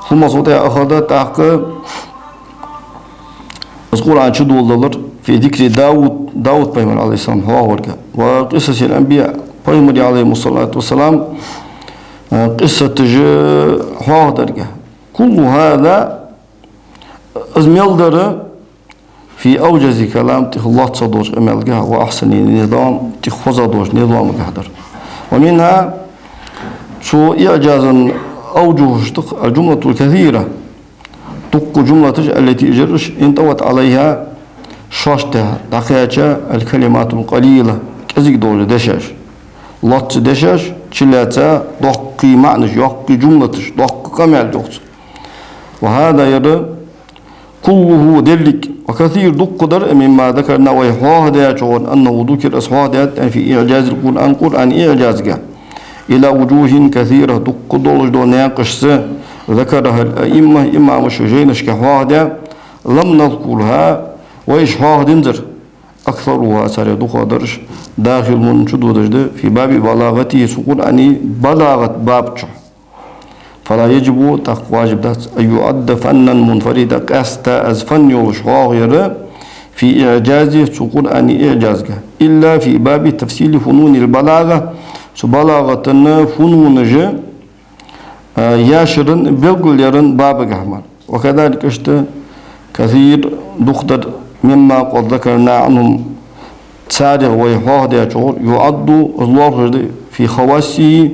ثم, цул тӀехьагӀа, أخذ, тӀаккха из Къуръан чу доладелар, في ذكر داود, Дауд пайхамар, عليه السلام, хьоахаварга, وقصص الأنبياء, пайхамарий, عليهم الصلاة والسلام, а, къиссаташ хьоахадарга. كل هذا, из мел дар, في أوجز كلام, тӀех лоацца долча къамаьлага, وأحسن نظام, тӀех хоза долча низамага дар. ومنها, цу иӀжаза أوجهش да, الجملة الكثيرة, дукха жумлаташ, التي, уж ераш, انطوت عليها, шоашта дӀакхаьча, الكلمات القليلة, кӀезига дола дешаш. Лоацца дешаш, чулаьца доккхий маӀанаш, йоккхий жумлаташ, доккха къамаьл йоах цо. وهذا, ер, كله, деррига, وكثير, дукха дар, مما ذكرنا, вай хьоахадаьчох, أنه, ذكر, из хьоахадаьд, في إعجاز القرآن, Къуръана иӀжазага, إلى وجوه كثيرة, дукха долаш дола наькъашца, ذكرها الأئمة, имамаша жайнашка хьоахадаь, لم نذكرها, вай уж хьоахадинзар, أكثرها, царех дукхагӀдараш, داخل, чудодаш да, في باب بلاغته, цу Къуръана балагӀата баб чу. فلا يجب, тӀаккха важиб дац, أن يعد فنا منفردا, къаьстта из фан йолаш хьоахаяр, في إعجازه, цу Къуръана иӀжазага, إلا في باب تفصيل فنون البلاغة, цу балагӀата фунунаш, а, яшаран, белгалъяран бабагахьа мара. وكذلك, иштта, كثير, дукха дар, مما قد ذكرنا عنهم, царех вай хьоахадаьчох, يعد, из лоархӀаш да, في خواصه,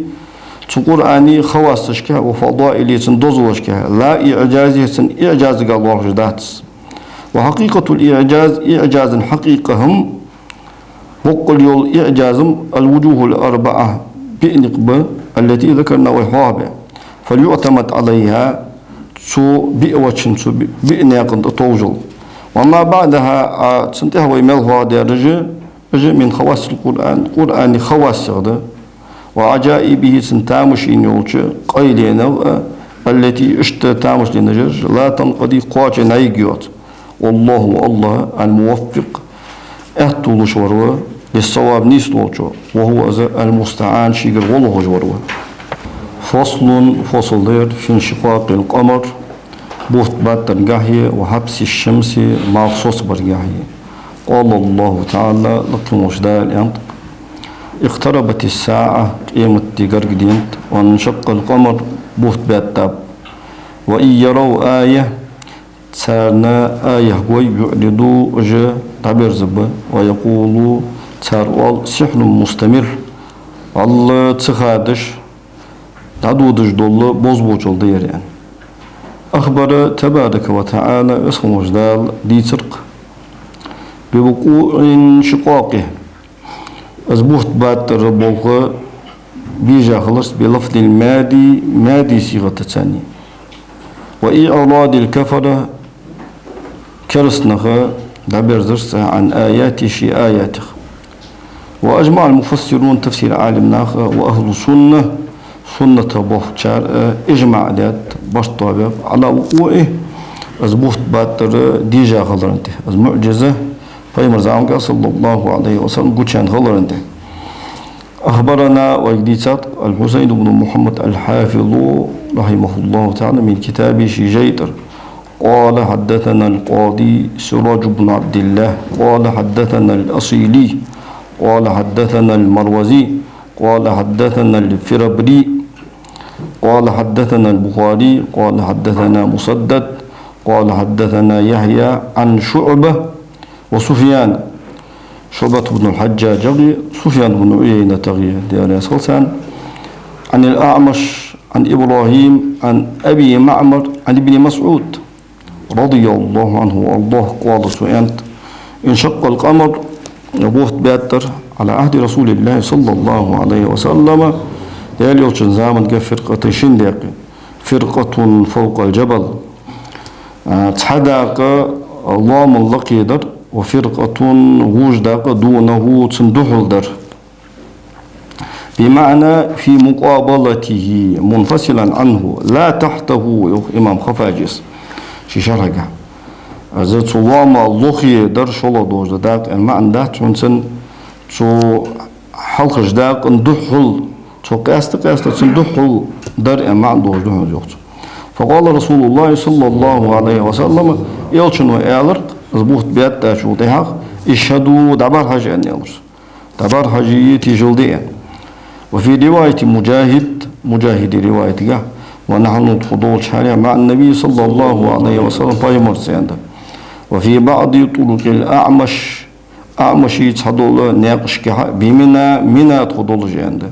цу Къуръана хавассашка, وفضائله, цун дозалашка, لا إعجازه, цун иӀжазага лоархӀаш дац. وحقيقة الإعجاز, иӀжаза хьакъикъа хӀама, боккъал йола иӀжаз-м, الوجوه الأربعة, биъ никъ ба, التي ذكرنا, вай хьоахабаь. فليعتمد عليها, цу биъ вачин, цу би-, биъ наькъан тӀа товжал. وما بعدها, а цун тӀехьа вай мел хьоахадаьраш, уж من خواص القرآن, Къуръана хавассех да. وعجائبه, цун тамашийна йолча къайленех а, التي, иштта тамашийна жер, لا تنقضي, кхоачам йоаца. والله, АллахӀ, الموفق, аьттув луш вар ва, للصواب, нийса долча, وهو, из, المستعان, шийгара гӀо лохаш вар ва. فصل, фасл да ер, في انشقاق القمر, бутт баттаргахьеи, وحبس الشمس, малх соцабаргахьеи. قال الله تعالى, лакха волча Дала аьннад: اقتربت الساعة, къематди гаргаденад, وانشق القمر, бутт баьттаб. وإن يروا آية, царна аят гой, يعرضوا, уж дӀаберзаб, ويقولوا, цар оал: سحر مستمر, АллахӀ ца хадаш, дӀадодаш дола бозбуунчал да ер, аьнна. أخبر تبارك وتعالى, Веза хинна волча Дала дийцар-кх, بوقوع انشقاقه, из бутт баттара болх бийжа хиларца, بلفظ الماضي, мади сигӀатаца, وإعراض الكفرة, керастанаха дӀаберзарца, عن آياته, ший аятех. وأجمع المفسرون, тафсир Ӏалимнаха, وأهل السنة, суннатах болхачар а ижмаӀ даьд, барт тоабаьб, على وقوعه, из бутт баттара дийжа хиларна тӀа, из муӀжиза, Пайхамара заманга, صلى الله عليه وسلم, гучаяьнна хиларна тӀа. أخبرنا, вайга дийцад الحسين بن محمد الحافظ رحمه الله تعالى من كتابه, ший жай тӀара. قال حدثنا القاضي سراج بن عبد الله قال حدثنا الأصيلي قال حدثنا المروزي قال حدثنا الفربري قال حدثنا البخاري قال حدثنا مسدد قال حدثنا يحيى عن شعبة وسفيان, ШуӀбат ибн аль-ХьаджджаджагӀи, Суфьян ибн ӀуйайнатагӀи, Даьла раьза хилва царна, عن الأعمش عن إبراهيم عن أبي معمر عن ابن مسعود رضي الله عنه وأرضاه, قال, цо аьннад: انشق القمر, бутт баьттар, على عهد رسول الله صلى الله عليه وسلم, Даьла Элчан заманга, فرقتين, шин даькъе, فرقة فوق الجبل, а, цхьа дакъа лоамал лакхе дар, وفرقة, вож дакъа, دونه, цунна духьал дар. بمعنى في مقابلته منفصلا عنه لا تحته, йоах имам Хафаджис ший шархьагахь. Из цу лоама лохе дар, шоллагӀа долаш да дакъа, аьнна маӀан дац, хӀана аьлча цу хьалхарча дакъан духьал, цо къаьста-къаьста цунна духьал дар, аьнна маӀан долаш да хӀанз, йоах цо. فقال رسول الله صلى الله عليه وسلم, Элчано аьлар-кх, из бутт баьттачул тӀехьагӀа: اشهدوا, дӀабӀарахьажа, аьнна, аьлар цо. ДӀабӀарахьажийя, тешал де, аьнна. وفي رواية مجاهد, МуджахӀида риваятагахь: ونحن, тхо долча хана, مع النبي صلى الله عليه وسلم, Пайхамарца, аьнна, да. وفي بعض طرق الأعمش, АӀмаша цхьадола наькъашкахьа, بمنى, Мина тхо долаш, аьнна, да.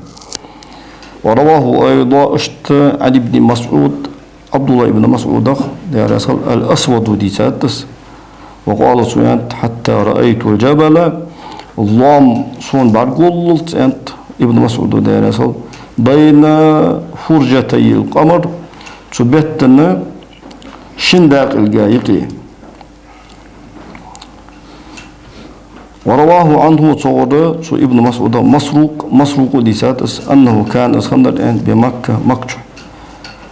ورواه أيضا, иштта, عن ابن مسعود, ӀабдуллахӀ ибн МасӀудах, Даьла раьза хилва, الأسود дийцад из. وقال, цо аьннад: حتى رأيت الجبل, лоам сона бӀаргаволлалца, аьннад Ибн МасӀуда, Даьла раьза хилва, بين فرجتي القمر, цу бетта шин дакъилга юкъе. ورواه عنه, цунгара, цу Ибн МасӀуда, مسروق, МасрукӀа дийцад из, أنه كان, из хиннад, аьнна, بمكة, Макка чу.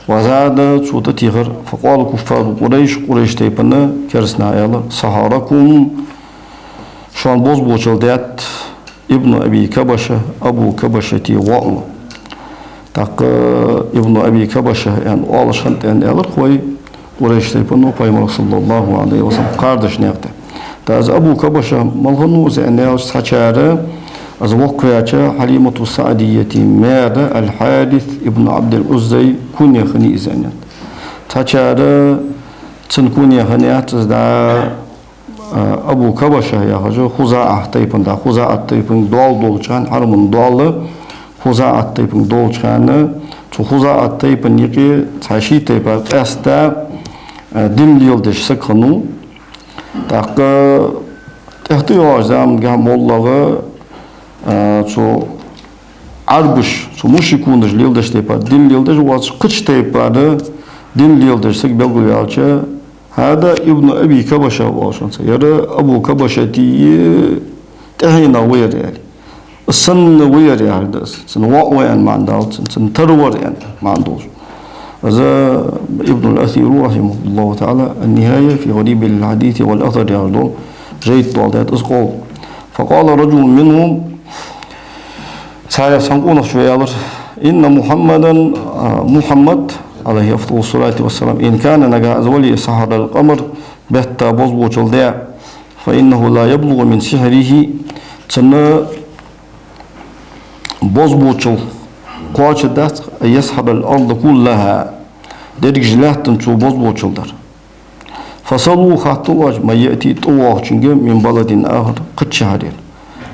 وزاد, цо тӀатехар: فقال كفار قريش, Къурайш тайпан керастанаха аьлар: سحركم, шоана бозбуунчал даьд Ибн Аби Кабаша, Абу Кабашата воӀ ва. ТӀаккха Ибн Аби Кабаша, аьнна, оалаш хиннад, аьнна, аьлар-кх вай, Къурайш тайпано Пайхамарах, صلى الله عليه وسلم, кхардаш наькъа тӀа. ТӀаккха из Абу Кабаша мала хиннав из, аьнна, аьлча, цхьачар из воккхаваьча Хьалимату СаӀдийята маьра Аль-Хьарис ибн Ӏабдил-Ӏуззай куьнех хиннай из, аьннад. Цхьачар цун куьнех хиннаяц из, дӀа, а, Абу Кабаша яхаш, ХузаӀа тайпан, дӀа, ХузаӀат тайпан доал долча хана, Хьарма доал ХузаӀат тайпан долча хана, цу ХузаӀат тайпан юкъе цхьа ший тайпара къаьстта, а, дин леладеш саг хиннав. ТӀаккха тӀехьтӀайоагӀача замангахь моллагӀа, а, цу Ӏарбаша, цу мушрикунаша леладеш тайпара дин леладеш воацаш, кхыча тайпара дин леладеш саг белгалваьлча, هذا ابن أبي كبشة оал шоана цох. Ер Абу Кабшата тӀехьенах ва ер аьле. Из санна ва ер яхар да из. Цун воӀ ва аьнна маӀан долаш, цун, цун тара вар аьнна маӀан долаш. Из Ибн аль-Асира, رحمه الله تعالى, النهاية في غريب الحديث والأثر яхаш дола жайна тӀа доаладаьд из къовл. فقال رجل منهم, царех цхьан къонахчо аьлар: إن محمدا, а, Мухьаммад, عليه أفضل الصلاة والسلام, إن كان, нагахь из вале, سحر القمر, бетта бозбуанчал даь, فإنه لا يبلغ من سحره, цун бозбуанчал кхоачаргдац, أن يسحر الأرض كلها, дерригача лаьттан цо бозбуанчал дар. فسلوا, хаттар оаш, من يأتي, тӀавоагӀачунга, من بلد آخر, кхыча шахьарера.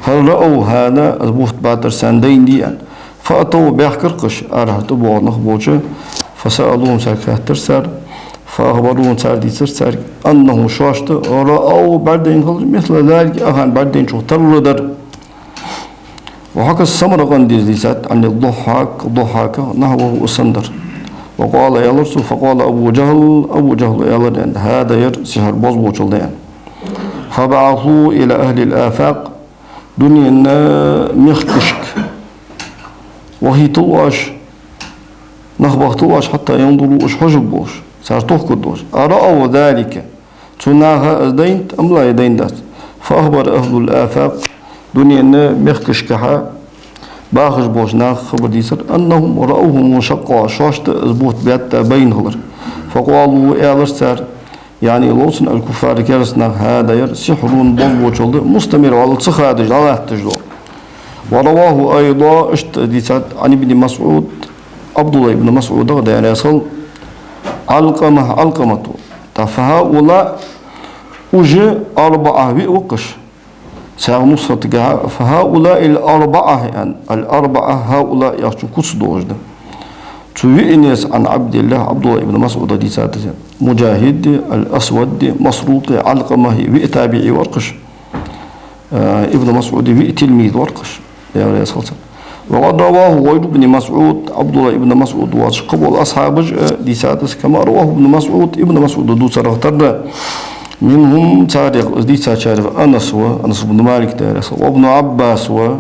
هل رأوا هذا, из бутт баттар царна дайнадий аьнна. فأتوا, баьхкар-кх уж, арахьара тӀабоагӀа нах болча. فسألوهم, царга хаьттар цар. فأخبروهم, цар дийцар царга, أنهم, шоашта, رأوا, бӀаргадайна хилар, مثل ذلك, укхан бӀаргадайначох тара дар. وحكى السمرقندي, из дийцад, عن الضحاك, Духьака, نحوه, из санна дар. وقال, аьлар цо, فقال أبو جهل, Абу ЖахӀала аьлар аьнна, هذا, ер, سحر, бозбуанчал да аьнна. فابعثوا إلى أهل الآفاق, дунен мехкашка вахийтал оаш, нах бахийтал оаш, حتى ينظروا, уж хьожаргболаш, цар тохкаргдолаш. أرأوا ذلك, цу наха из дайнад, أم لا, е дайнадац. فأخبر أهل الآفاق, дунен мехкашкахьа бахаш болча наха хабар дийцар, أنهم رأوه منشقا, шоашта из бутт бетта байна хилар. فقالوا, аьлар цар, يعني, ловцан, الكفار, кераста наха, هذا, ер, سحر, бозбуанчал да, مستمر, вӀалла ца хадаш, дӀалатташ дола. ورواه أيضا, иштта дийцад, عن ابن مسعود, Ӏабдуллахь ибн МасӀудах, Даьла раьза хилва, علقمة, Ӏалкъамата. ТӀаккха فهؤلاء, уж, أربعة, виъ ва-кх уж. Цхьан нусхатагахьа فهؤلاء الأربعة аьнна, الأربعة هؤلاء яхачун куц долаш да. Цу виънеца عن عبد الله, Ӏабдуллахь ибн МасӀуда дийцад из. МуджахӀида, Аль-Асвада, Масрукъа, Ӏалкъамата виъ табиӀий вар-кх уж. Э, Ибн МасӀуда виъ тилмиз вар-кх уж. Даьла раьза хилва царна. وقد رواه غير ابن مسعود, Ӏабдуллахь ибн МасӀуд воацаш кхыбола асхьабаша, э, дийцад из, كما رواه ابن مسعود, Ибн МасӀуда дувцарах тара. منهم, царех, из дийцачарех, Анас ва, Анас ибн Малик, Даьла раьза хилва, وابن عباس ва,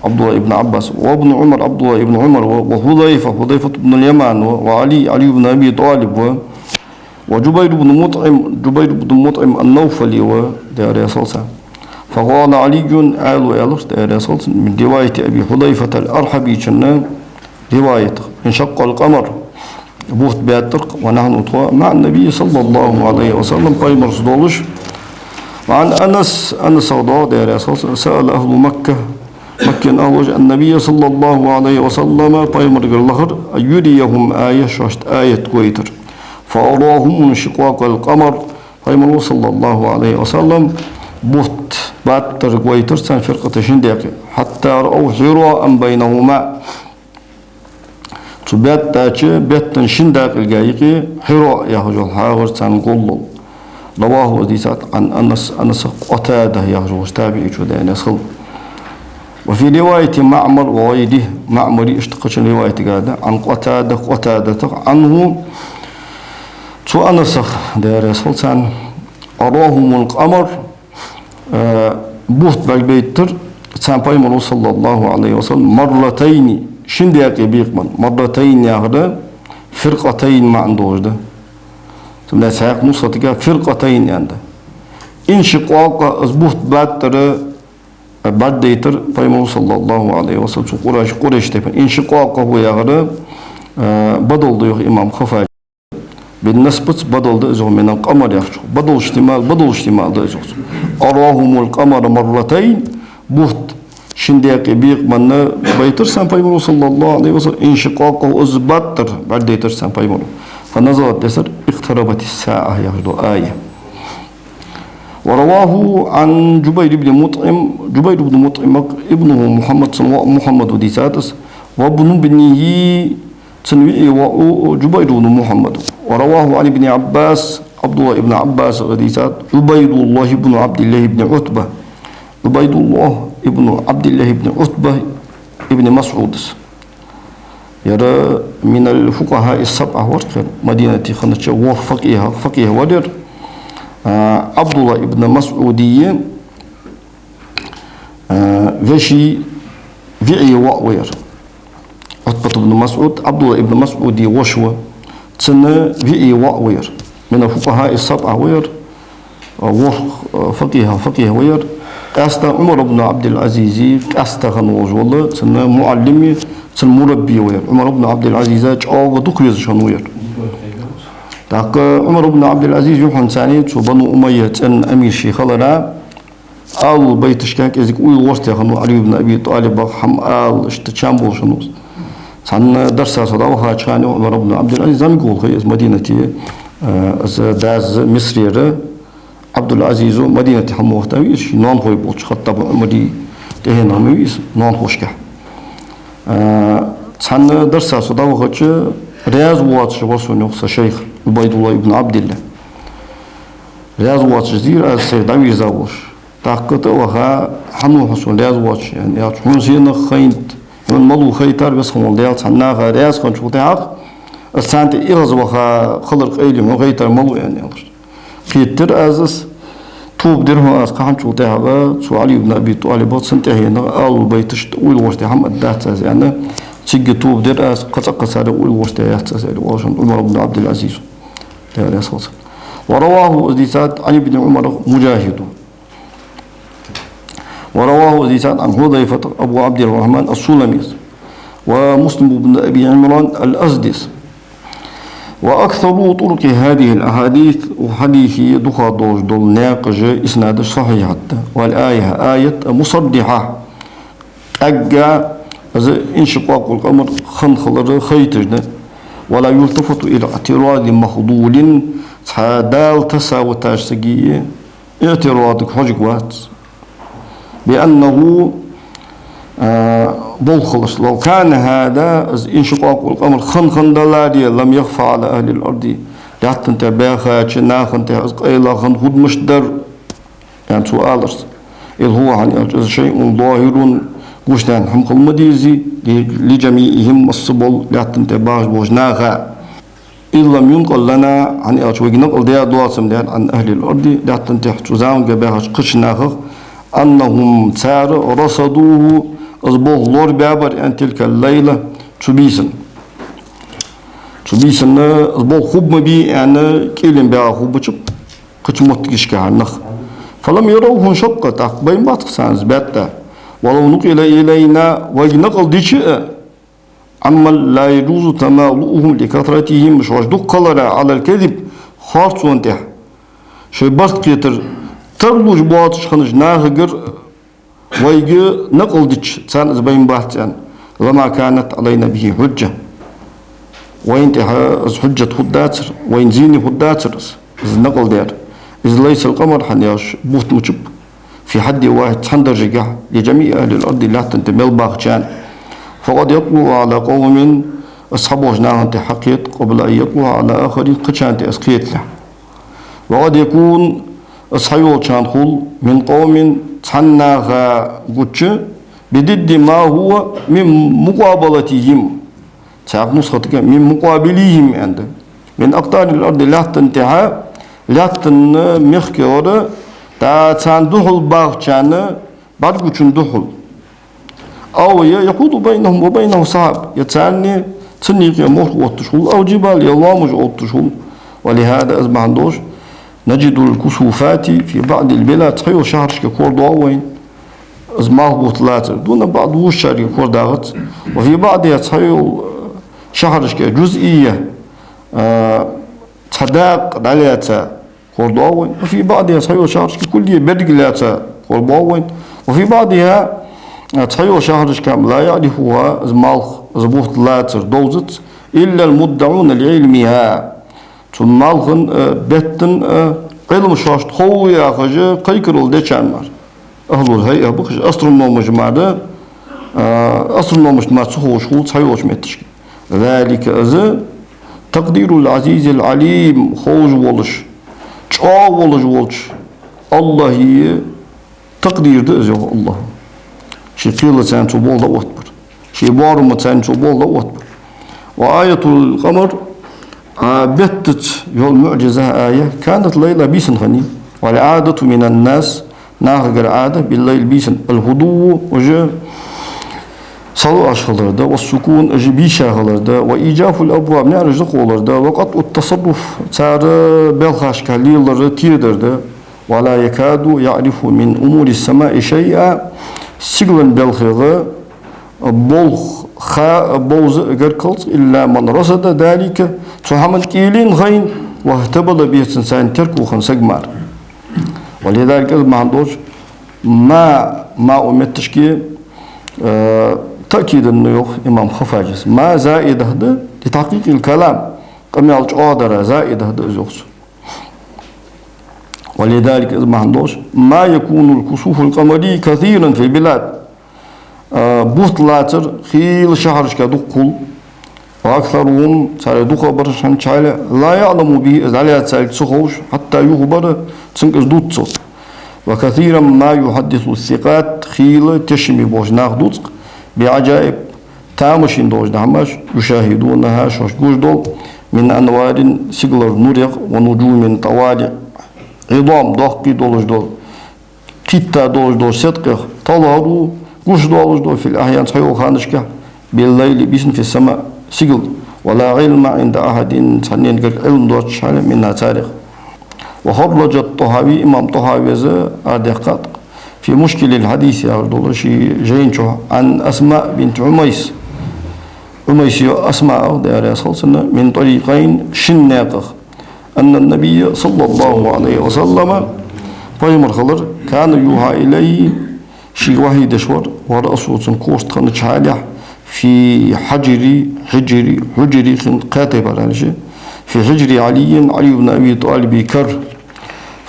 Ӏабдуллахь ибн Ӏаббас ва, وابن عمر, Ӏабдуллахь ибн Ӏумар ва, وحذيفة, Хьузайфат ибн аль-Яман ва, وعلي, Ӏали ибн Аби ТӀалиб ва, وجبير بن مطعم, Джубайр ибн МутӀим ан-Навфали ва, Даьла раьза хилва царна. فقال علي, Ӏаьлас аьлар, Даьла раьза хилва цунна, من رواية أبي حذيفة الأرحبي, цун риваятах: انشق القمر, бутт беттар-кх, ونحن, тхо, مع النبي صلى الله عليه وسلم, пайхамарца долаш. وعن أنس, Анасах доагӀа, Даьла раьза хилва цунна, سأل أهل مكة, Маккан ахӀлаша النبي صلى الله عليه وسلم, пайхамарагара лахар, أن يريهم آية, шоашта аят гойтар. فأراهم انشقاق القمر, пайхамара, صلى الله عليه وسلم, бутт баттар гойтар царна, فرقتين, шин даькъе. حتى رأوا حراء بينهما, цу беттача бетта шин даькъилга юкъе Хьира яхаш йола хьагӀар царна гуллал. رواه, из дийцад, عن أنس, Анасах, Къатада яхаш волча табиӀичо, Даьла раьза хилва. وفي رواية معمر وغيره, МаӀмара, иштта кхыча риваятагахьа да, عن قتادة, Къатадатах, عنه, цу Анасах, Даьла раьза хилва царна, أراهم القمر, э, бутт бӀаргабайтар царна пайхамара, صلى الله عليه وسلم, مرتين, шин даькъе бекъабенна. مرتين яхар فرقتين маӀан долаш да. Цудухьа цхьаькха нусхатагахьа فرقتين аьнна да. انشقاق, из бутт баттар, э, бӀаргадайтар пайхамара, صلى الله عليه وسلم, цу Къурайш, Къурайш тайпан. انشقاقه яхар, э, бадал да, йоах имам Хаффаджи. بالنصب бадал да из, йоах, من القمر яхачох. بدل اشتمال, بدل اشتمال да из, йоах цо. أراهم القمر مرتين, бутт шин даькъе бекъабенна байтар царна пайхамара, صلى الله عليه وسلم, انشقاقه, из баттар бӀаргадайтар царна пайхамара. فنزلت, десар, اقتربت الساعة яхаш дола аят. ورواه عن جبير بن مطعم, Джубайр ибн МутӀимах, ابنه محمد, цун воӀ Мухьаммада дийцад из, وابن ابنه, цун виъ воӀ Джубайр ибн Мухьаммад. ورواه عن ابن عباس, Ӏабдуллахь ибн Ӏаббасах дийцад, عبيد الله بن عبد الله بن عتبة. Ӏубайдуллахь ибн Ӏабдиллахь ибн Ӏутба ибн МасӀуда. Ер من الفقهاء السبعة вар ер, Мадинате хиннача ворхӀ факъихӀех факъихӀ вар ер. А, Ӏабдуллахь ибн МасӀуда, а, веший виӀий воӀ ва ер. Ӏутбат ибн МасӀуд Ӏабдуллахь ибн МасӀуда воша ва. Цун виӀий воӀ ва ер. من الفقهاء السبعة ва ер. ВорхӀ, э, факъихӀех факъихӀ ва ер. Къаьстта Ӏумар ибн Ӏабдул-Ӏазиза къаьстта хинна волаш вола цун муӀаллим, цун мурабби ва ер. Ӏумар ибн Ӏабдул-Ӏазиза чӀоагӀа дукха везаш хинна ва ер. ТӀаккха Ӏумар ибн Ӏабдул-Ӏазиз юххьанца цу Бану Умайя цӀен амир ше хилара, Алул Байташка кӀезига уйла гӀорте хиннав Ӏали ибн Аби ТӀалибах, хӀама ала, иштта чам болаш хиннав из. Цхьан дарса со дӀавахача хана Ӏумар ибн Ӏабдул-Ӏазиз зӀамига волаш хиннав из Мадинате, э, из дас Мисрера, Ӏабдул-Ӏазиза Мадинате хӀама вахийта вий из, ший ноанахой болча Хаттаб Ӏумара тӀехьенах ма вий из, ноанахошка. Э, цхьан дарса со дӀавахача, раьза воацаш вар сона, йоах, са шайх Ӏубайдуллахь ибн Ӏабдилла. Раьза воацаш зийра аз сайх дӀавийрза волаш. ТӀаккха тӀа а ваха, хӀана ва хьо сона раьза воацаш, аьнна, аьлча, хьона сенах хайнад, хьона малав хайтар Веза хинна вола Даьла, цхьан наха раьза хинначул тӀехьагӀа, аз царна тӀа эгӀазваха хилар къайла я, хьона хайтар малав, аьнна, аьлар. Кхийттар аз из, тоба дир хьона аз кхахьанчул тӀехьагӀа, цу Ӏали ибн Аби ТӀалибах, цун тӀехьенах, Алул Байташта уйла гӀорте хӀама дац аз, аьнна, цига тоба дир аз, кхы цӀаккха царех уйла гӀорте яц аз, аьлар, оалаш хиннад Ӏумар ибн Ӏабдул-Ӏазиза. Даьла раьза хилва цунна. ورواه, из дийцад, عن ابن عمر مجاهد. ورواه, из дийцад, عن حذيفة, Абу Ӏабдуррахьман ас-Сулами, ومسلم بن أبي عمران الأزدي. وأكثر طرق هذه الأحاديث, укх хьадиса духьа долаш дола наькъаш, иснадаш сахьихьат да. والآية, аят, مصرحة, тӀаккха из انشقاق القمر хинна хилар хайташ да. ولا يلتفت إلى اعتراض مخذول, цхьа Дала тесса витача сага اعتراض хьожаргвац. بأنه, а, болх хиларца. لو كان هذا, из انشقاق القمر хинна хиннадаларе, لم يخف على أهل الأرض, лаьттан тӀа баьхача наха тӀа из къайлагӀа хинна хургдацар, аьнна, цо аларца. إذ هو, хӀана аьлча, из شيء ظاهر, гучадаьнна хӀама хила ма дезий, ل-, لجميعهم, масса бола лаьттан тӀа бахаш болча наха. إذ لم ينقل لنا, хӀана аьлча, вайга накъл даь доацам дар, عن أهل الأرض, лаьттан тӀа цу заманга баьхача кхыча нахах, أنهم, цар, رصدوه, из болх лорабаьбар, аьнна, تلك الليلة, цу бийсан. Цу бийсан из болх хургба ма бий, аьнна, кӀийлен баьгӀа хургбац кхыча моттигашкахьара нах. فلم يروه انشق, тӀаккха байна бац-кх царна из баьтта. ولو نقل إلينا, вайга накъл дича а, عمن لا يجوز تمالؤهم لكثرتهم, шоаш дукха хилара, على الكذب, харцон тӀа. Шоай барт кхетар тарлуш боацаш хиннача нахагара вайга накъл дича, царна из байна бац, аьнна. لما كانت علينا به حجة. Вайна тӀа из хьужжат хургдацар, вайна зене хургдацар из, из накъл дар. إذ ليس القمر, хӀана аьлча, бутт ма бий, في حد واحد, цхьан даржагахь, لجميع أهل الأرض, лаьттан тӀа мел бахачарна. فقد يطلع على قوم, из цхьаболча наха тӀа хьакхет, قبل أن يطلع على آخرين, кхычарна тӀа из кхеталехь. وقد يكون, из хьайолчарна хул, من قوم, цхьан наха гуча, بضد ما هو من مقابلتهم. Цхьаькха нусхатага من مقابليهم аьнна да. من أقطار الأرض, лаьттан тӀа, лаьттан мехкара, тӀа царна духьал бахачарна бӀаргагучун духьал. أو يحول بينهم وبينه سحاب, е царна цунна юкъе мохк отташ хул, أو جبال, е лоамаш отташ хул. ولهذا, из бахьан долаш, نجد الكسوفات في بعض البلاد, цхьайола шахьарашка корадоагӀа вайна из малх бутт лацар, دون بعض, вокхарга корадагӀац. وفي بعضها, цхьайола шахьарашка, جزئية, а, цхьа дакъа дӀалаьца корадоагӀа вайна. وفي بعضها, цхьайола шахьарашка, كلية, беррига лаьца корадоагӀа вайна. وفي بعضها, цхьайола шахьарашка, لا يعرفها, из малх, из бутт лацар довзац, إلا المدعون لعلمها. Цу малхан, э, беттан, э, Ӏилма шоашта хов яхаш, кхайкарал дечарна мара. أهل الهيئة ба-кх уж, астрономаш мара, э, астрономашта мара ца ховш хул цхьайолча метташка. ذلك, из, تقدير العزيز العليم, ховш волаш, чӀоагӀа волаш волча АллахӀа такъдир да из, йоах АллахӀа. Ший кхелаца цо болх дӀаоттабар. Ший боарамца цо болх дӀаоттабаьб. وآية القمر, а беттаца йола муӀжиза ая, كانت ليلا, бийсан хиннай. والعادة من الناس, нахагара Ӏадат, بالليل, бийсан, الهدوء, уж салоӀаш хилар да, والسكون, уж бийша хилар да, وإيجاف الأبواب, наӀараш дӀакхоллар да, وقطع التصرف, цар балхашка лелар тедар да, ولا يكاد يعرف من أمور السماء شيئا, сигала балхах болх ха-, бовза гаргхилац, إلا من رصد ذلك, цу хӀаман кӀийлен хайна, واهتبل به, цунца терко хинна саг мара. ولذلك, из бахьан долаш, ما, ما у метташке, э, таъкидан йоах имам Хаффаджас. ما زائدة да, لتحقيق الكلام, къамаьл чӀоагӀдара, زائدة да из йоах цо. ولذلك, из бахьан долаш, ما يكون الكسوف القمري كثيرا في البلاد. А, бутт лацар хийла шахьарашка дукха хул. وأكثرهم, царех дукхагӀбараш хӀанз чӀоагӀа, لا يعلم به, из дӀалаьца царга ца ховш, حتى يخبر, цунга из дувц цо. وكثيرا ما يحدث الثقات, хийла тешаме болча наха дувц-кх, بعجائب, тамашийна долаш да хӀамаш, يشاهدونها, шоашта гуш дола, من أنوار, сигалара нурех, ونجوم طوالع عظام, доккхий долаш дола, кхийтта долаш дола седкъех, تظهر, гуш долаш дола, في الأحيان, цхьайолча ханашка, بالليل, бийсан, في السماء, сигала. ولا علم عند أحد, цхьаннена гарга Ӏилма доацаш хилча, منها, царех. وخرج الطحاوي, имам ТӀахьавес арадаьккхад, في مشكل الحديث яхаш долча ший жайна чу, عن أسماء بنت عميس, Ӏумайса йоӀ Асмаъах, Даьла раьза хилва цунна, من طريقين, шин наькъах, أن النبي صلى الله عليه وسلم, пайхамар хилар, كان يوحى إليه, шийга вахьий деш вар, ورأسه, цун корта хиннача хьале, في حجر, حجر, حجر, хин кхаь тайпара аьлча, في حجر علي, Ӏали ибн Аби ТӀалиба кара.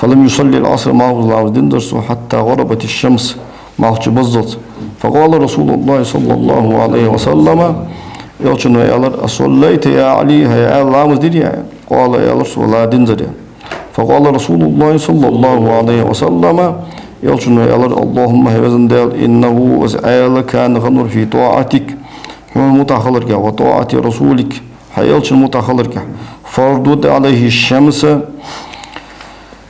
فلم يصل العصر, малхбуза ламаз динзар цо, حتى غربت الشمس, малх чубаззалца. فقال رسول الله صلى الله عليه وسلم, Элчано аьлар: أصليت يا علي, хӀай Ӏаьла, ламаз дирий Ӏа? قال, аьлар цо, لا, динзар я. فقال رسول الله صلى الله عليه وسلم, Элчано аьлар: اللهم, хӀай везан Даьла, إنه, из Ӏаьла, كان, хиннав, في طاعتك, хьона мутӀахьа хиларга, وطاعة رسولك, хьай Элчана мутӀахьа хиларга. فاردد عليه الشمس,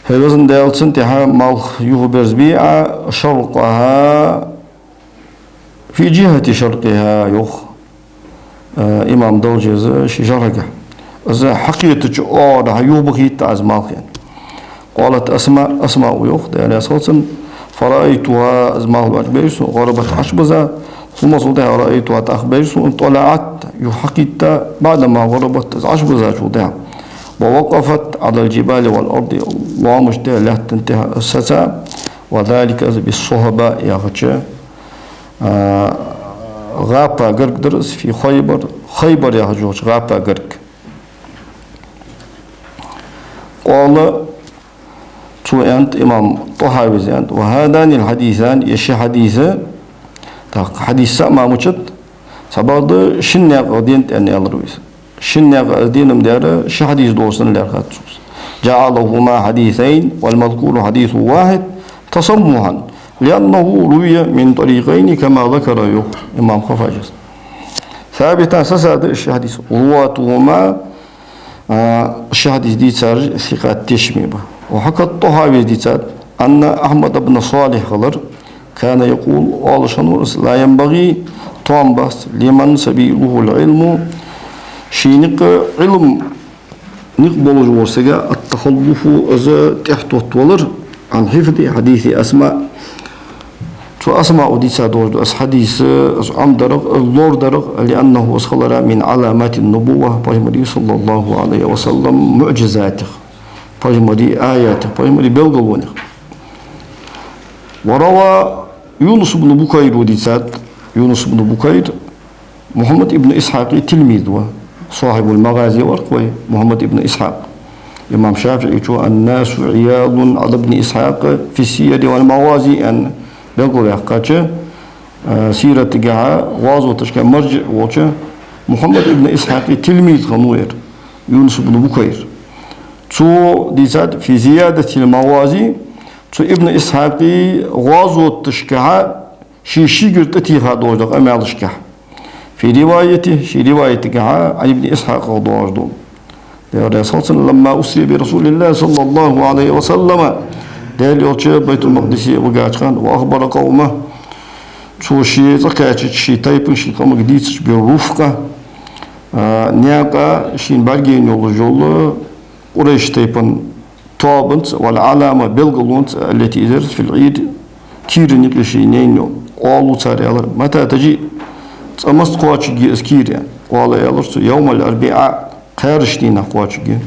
хӀай везан Даьла, цунна тӀехьа малх юхаберзабе Ӏа, شرقها, في جهة شرقها, йоах, э, имам Должеза ший шархьагахь. Из хьакхетача оагӀорахьа юхабахийта Ӏа из малх, аьнна. قالت أسماء, Асмаъа йоах, Даьла раьза хилва цунна: فرأيتها, из малх баьча бейр со, غربت, Ӏочубиза, ثم, цул тӀехьа, رأيتها, тӀаккха бейр со, طلعت, юха хьакхийтта, بعدما غربت, из Ӏочубизачул тӀехьа. ووقفت على الجبال والأرض, лоамашта тӀа, лаьттан тӀа саца, وذلك, из, بالصهباء яхача, а, гӀапа гарга дар из, في خيبر, Хайбар яхача гӀапа гарга. قال, цо аьннад, имам ТӀахьавис аьннад: وهذان الحديثان, ер ши хьадис, тӀаккха хьадис цаӀ мара мучат, цхьабакъда шин наькъах денад аьнна аьлар вай из. Шин наькъах из денам дар ши хьадис долаш санна лаьрхӀад цо из. جعلهما حديثين والمذكور حديث واحد تسمحا لأنه روي من طريقين كما ذكر, йоах имам Хаффаджас. ثابتان, саса да уж ши хьадис, رواتهما, а, ши хьадис дийцараш ثقات, тешаме ба. وحكى الطحاوي, дийцад, أن أحمد بن صالح хилар, كان يقول, оалаш хиннав из: لا ينبغي, тоам бац, لمن سبيله العلم, ший никъ Ӏилма никъ болаш волча сага, التخلف, из тӀехьатоттавалар, عن حفظ حديث أسماء, цу Асмаъа дийца долаш дола из хьадис, из Ӏомадарах, из лорадарах, لأنه, из хилар, من علامات النبوة, пайхамара, صلى الله عليه وسلم, муӀжизатех, пайхамара аятех, пайхамара белгалонех. وروى يونس بن بكير, дийцад Юнус ибн Букайр, Мухьаммад ибн Исхьакъа тилмиз ва, صاحب المغازي вар-кх вай, Мухьаммад ибн Исхьакъ. Имам ШафиӀийс: الناس عيال على ابن إسحاق في السير والمغازي, аьнна, белгалваьккхача, а, сиратагахьа, гӀазоташка маржиӀ волча Мухьаммад ибн Исхьакъа тилмиз хиннав ер, Юнус ибн Букайр. Цо дийцад في زيادة المغازي, цу ибн Исхьакъа гӀазоташкахьа ший шийгара тӀатеха долаш дола къамаьлашкахьа. في روايته, ший риваятагахьа, عن ابن إسحاق доагӀаш да. Даьла раьза хилва цунна, لما أسري برسول الله صلى الله عليه وسلم, Даьла Элча Байтул-Макъдисе вигача хана, وأخبر قومه, цо ше цӀакхаьчача, ший тайпанга, ший къамага дийцача, بالرفقة, а, наькъа шийна бӀаргайайна йолаш йола Къурайш тайпан тоабанца, والعلامة, белгалонца, التي, из яр, في العيد, кийран юкъе шийна яйна йола. قالوا, цар аьлар: متى تجيء, цкъа маца кхоачаргья из кийра? قال, аьлар цо: يوم الأربعاء, кхаьрача дийнахьа кхоачаргья.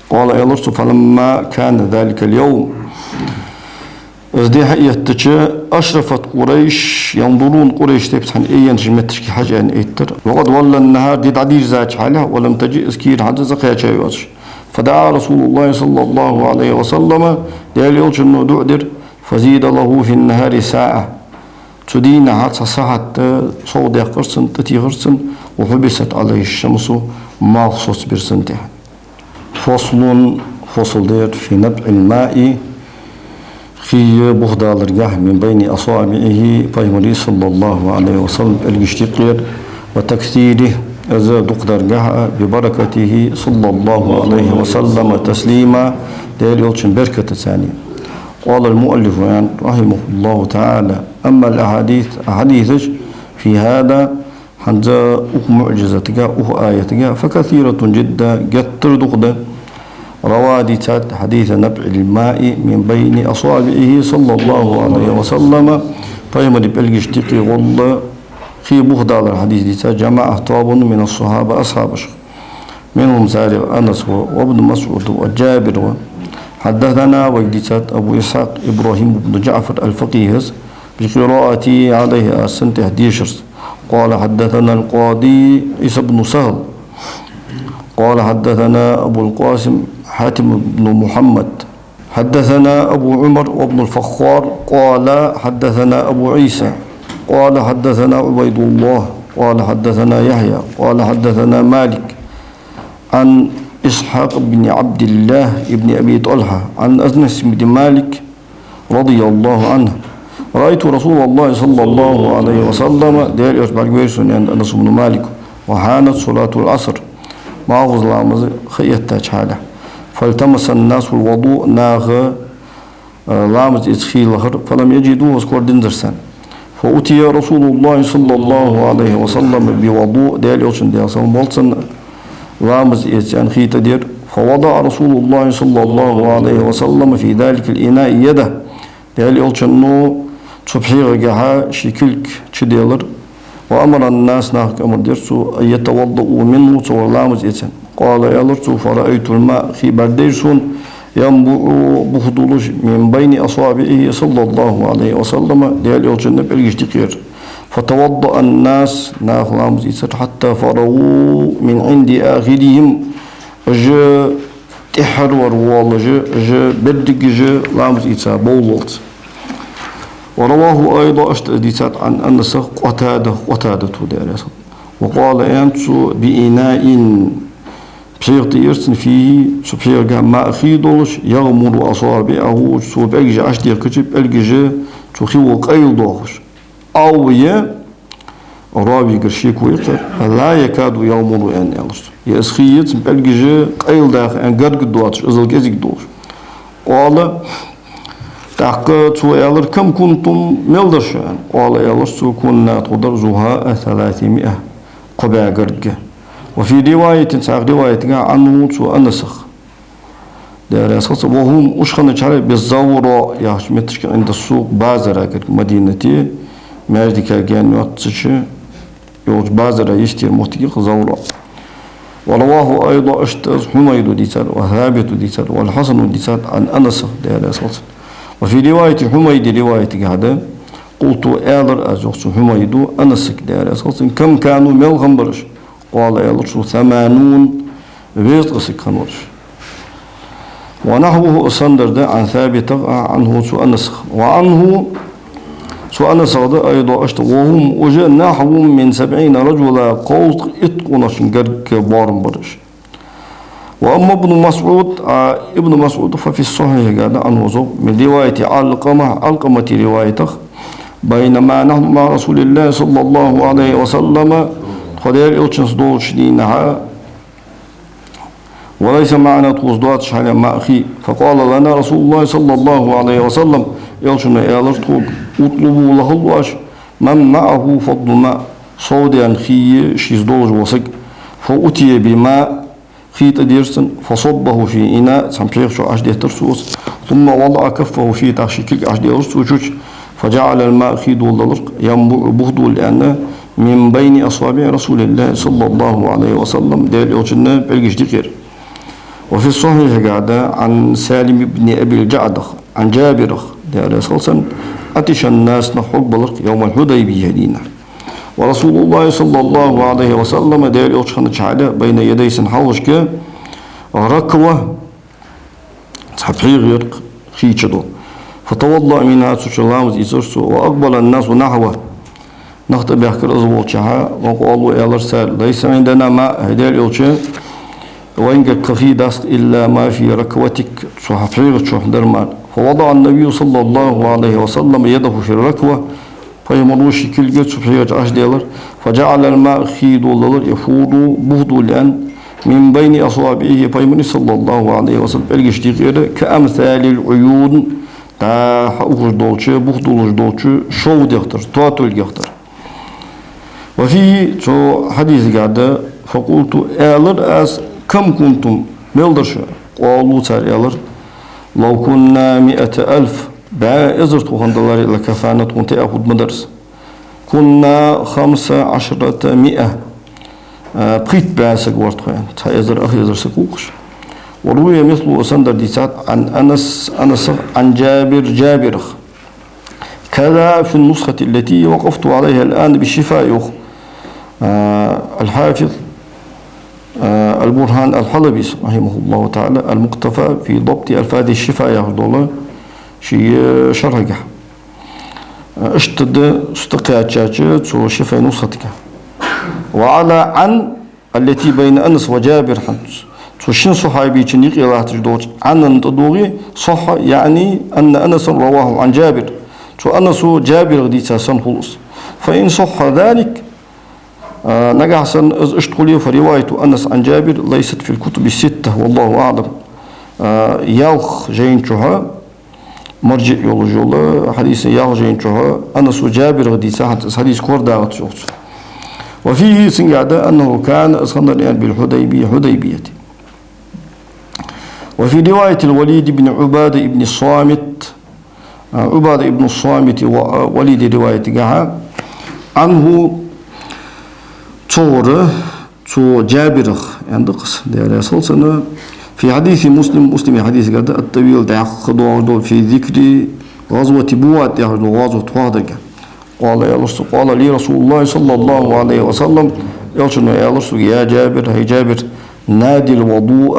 قال, аьлар цо: فلما كان ذلك اليوم, из ди хьаэттача, أشرفت قريش ينظرون, Къурайш тайпа цхьана айеннача метташка хьажа аьнна айттар. وقد ولى النهار, ди дӀадийрзача хьале, ولم تجئ, из кийра хӀанз а цӀакхаьча йоацаш. فدعا رسول الله صلى الله عليه وسلم, Даьла Элчано дуӀа дир, فزيد له في النهار ساعة, цу дийнахьа цхьа сахьат совдаьккхар цунна, тӀатехар цунна, وحبست عليه الشمس, малх соцабир цунна тӀехьа. فصل, фасл да ер, في نبع الماء, хий бухадаларгахьа, من بين أصابعه, Пайхамара, صلى الله عليه وسلم, пӀелгашта юкъера, وتكثيره, из дукхадаргахьа, ببركته, صلى الله عليه وسلم, تسليما, Даьла Элчан беркатаца. قال المؤلف, яӀни, رحمه الله تعالى: أما الأحاديث, хьадисаш, في هذا, хӀанз укх муӀжизатага, укх аятага, فكثيرة جدا, геттара дукха да. روى, дийцад, حديث نبع الماء من بين أصابعه صلى الله عليه وسلم, Пайхамара пӀелгашта юкъе гӀолла хий бухадалара хьадис дийцад, جماعة, тоаба, من الصحابة, асхьабашха. منهم, царех Анас ва, وابن مسعود ва, Джабир ва. حدثنا, вайга дийцад, أبو إسحاق إبراهيم بن جعفر الفقيه, بقراءته عليه, аз цунна тӀехьа дешарца. قال حدثنا القاضي عيسى بن سهل. قال حدثنا أبو القاسم حاتم بن محمد. حدثنا أبو عمر وابن الفخار قال حدثنا أبو عيسى قال حدثنا عبيد الله قال حدثنا يحيى قال حدثنا مالك عن إسحاق بن عبد الله بن أبي طلحة عن أنس بن مالك رضي الله عنه: رأيت رسول الله صلى الله عليه وسلم, Даьла Элча бӀаргавайра сона, аьннад Анас ибн Малика, وحانت صلاة العصر, малхбуза ламаз ха эттача хьале. فالتمس الناس الوضوء, наха, э, ламаз эца хий лахар, فلم يجدوه, из корадинзар царна. فأتي رسول الله صلى الله عليه وسلم بوضوء, Даьла Элчана, Даьла салам хилда цунна, ламаз эца аьнна хий тӀадир. فوضع رسول الله صلى الله عليه وسلم في ذلك الإناء يده, Даьла Элчано цу пхьегӀагахьа ший кулг чуделар. وأمر الناس, нахага амар дир цо, أن يتوضؤوا منه, цугара ламаз эца аьнна. قال, аьлар цо: فرأيت الماء, хий бӀаргадайра сона, ينبع, бухадувлаш, من بين أصابعه صلى الله عليه وسلم, Даьла Элчан пӀелгашта юкъера. فتوضأ الناس, наха ламаз ийцар, حتى فرغوا من عند آخرهم, уж тӀеххьара вар волаш, уж берригаш ламаз ийца бовллалца. ورواه أيضا, иштта дийцад, عن أنس, Къатада, Къатадата, Даьла раьза хилва цунна. وقال, аьннад цо: بإناء, пхьегӀа тӀаийцар цунна, فيه, цу пхьегӀагахьа, ماء, хий долаш, يغمر أصابعه, цо пӀелгаш Ӏочудехкача, пӀелгаш цу хиво къайладоахаш. أو, е, равигара шеко я-кх ер, لا يكاد يغمر, аьнна, аьлар цо. Е из хий цун пӀелгаш къайладаха, аьнна, гарга доацаш, иззал кӀезига долаш. قال, тӀаккха цо аьлар: كم كنتم, мел дар шо, аьнна. قال, аьлар цо: كنا, тхо дар, زهاء ثلاثمائة, кхо бӀаь гарга. وفي رواية, цхьан риваятагахьа, عنه, цу Анасах, Даьла раьза хилва цунна, وهم, уж хиннача хана, بالزوراء яхача метташка, عند السوق, базара гарга, Мадинате, маьждига гаьна йоацача йолча базара йистера моттиг я-кх Завра. ورواه أيضا, иштта из, حميد дийцад, وثابت дийцад, والحسن дийцад, عن أنس, Даьла раьза хилва цунна. وفي رواية حميد, риваятагахьа да: قلت, аьлар аз, йоах цо, حميد, Анасага, Даьла раьза хилва цунна: كم كانوا, мел хиннабар уж? قال, аьлар цо: ثمانون, везткъа саг хиннавар уж. ونحوه, из санна дар да, عن ثابت, عنه, цу Анасах. وعنه, цу Анасах да, أيضا, иштта, وهم, уж, نحو من سبعين رجلا, кхузткъа итт къонахчун гарга боарам бар уж. وأما ابن مسعود, а Ибн МасӀуд, ففي الصحيح, гада, عنه, из, من رواية علقمة, Ӏалкъамата риваятах, بينما نحن مع رسول الله صلى الله عليه وسلم, тхо Даьла Элчанца долча дийнахьа, وليس معنا, тхоца доацаш хилар маӀа хий. فقال لنا رسول الله صلى الله عليه وسلم, Элчано аьлар тхога: اطلبوا, лахалва оаш, من معه فضل ماء, сов даьнна хий я шийца долаш вола саг. فأتي بماء, хий тӀадир цунна, فصبه في إناء, цхьан пхьегӀа чу Ӏочудеттар цо из, ثم وضع كفه فيه, тӀаккха ший кулг Ӏочуделар цо цу чу, فجعل الماء, хий доладелар, ينبع, бух дола аьнна, من بين أصابع رسول الله صلى الله عليه وسلم, Даьла Элчан пӀелгашта юкъера. وفي الصحيح, гӀада, عن سالم بن أبي الجعد, عن جابر, Даьла раьза хилва цунна, عطش الناس, нах хьогбелар يوم الحديبية, дийнахьа. ورسول الله صلى الله عليه وسلم, Даьла Элча хиннача хьале, بين يديه, цун хьалхашка, ركوة, цхьа пхьегӀа яр хий чу дола. فتوضأ منها, цу чу ламаз ийцар цо, وأقبل الناس نحوه, нах тӀабаьхкар из волчахьа, وقالوا, аьлар цар: ليس عندنا ماء, хӀай Даьла Элча, вайнгара кхы хий дац-кх, إلا ما في ركوتك, цу хьа пхьегӀа чу дар мара. فوضع النبي صلى الله عليه وسلم يده في الركوة, Пайхамара ший кулг цу пхьегӀа чу Ӏочуделар, فجعل الماء, хий доладелар, يفور, бух дола аьнна, من بين أصابعه, Пайхамара, صلى الله عليه وسلم, пӀелгашта юкъера, كأمثال العيون, дӀа хьаухаш долча, бух долаш долча шовдех тара, тоталгех тара. وفيه, цу хьадиса тӀа да: فقلت, аьлар аз: كم كنتم, мел дар шо? قالوا, цар аьлар: لو كنا مائة ألف, бӀаь эзар тхо хинна даларе, لكفانا, тхона тӀа а хургда ма дар из. كنا خمس عشرة مائة, а, пхийтта бӀаь саг вар тхо, аьнна. Цхьа эзар, ах эзар саг хул-кх уж. وروي مثله, из санна дар дийцад, عن أنس, Анасах, عن جابر, Джабирах. كذا في النسخة التي وقفت عليها الآن بالشفاء, йоах, а, الحافظ, а, البرهان الحلبي, رحمه الله تعالى, المقتفى في ضبط ألفاظ الشفاء, яхаш дола ший, э, шархьагахь. Иштта да, иштта кхаьчача цу Шифаъ нусхатага. وعلى عن التي بين أنس وجابر, хӀанз цу шин сахьабийчун юкъе латташ долча Ӏанна тӀадоагӀе, صح, يعني أن أنسا رواه عن جابر. Цу Анаса Джабирах дийца санна хул из. فإن صح ذلك, а, нагахьа санна из иштта хуле, فرواية أنس عن جابر ليست في الكتب الستة, والله أعلم. А, ялх жайна чухьа, маржиӀ йолаш йола, хьадиса ялх жайна чухьа Анаса Джабирах дийца хӀанз из хьадис корадагӀац, йоах цо. وفيه, цунга тӀа да, أنه كان, из хиннар, аьнна, بالحديبية, Хьудайбия тӀа. وفي رواية الوليد بن عبادة بن الصامت, а, Ӏубада ибн Самита ва, а, Валида риваятагахьа, عنه, цунгара, цу Джабирах, аьнна да-кх из, Даьла раьза хилва цунна, في حديث مسلم, Муслима хьадиса тӀа да, الطويل, дӀаьха доагӀаш дола, في ذكر غزوة بوات, яхаш дола гӀазот хьоахадергда. قال, аьлар цо, قال لي رسول الله صلى الله عليه وسلم, Элчано аьлар сога: يا جابر, хӀай Джабир, ناد الوضوء,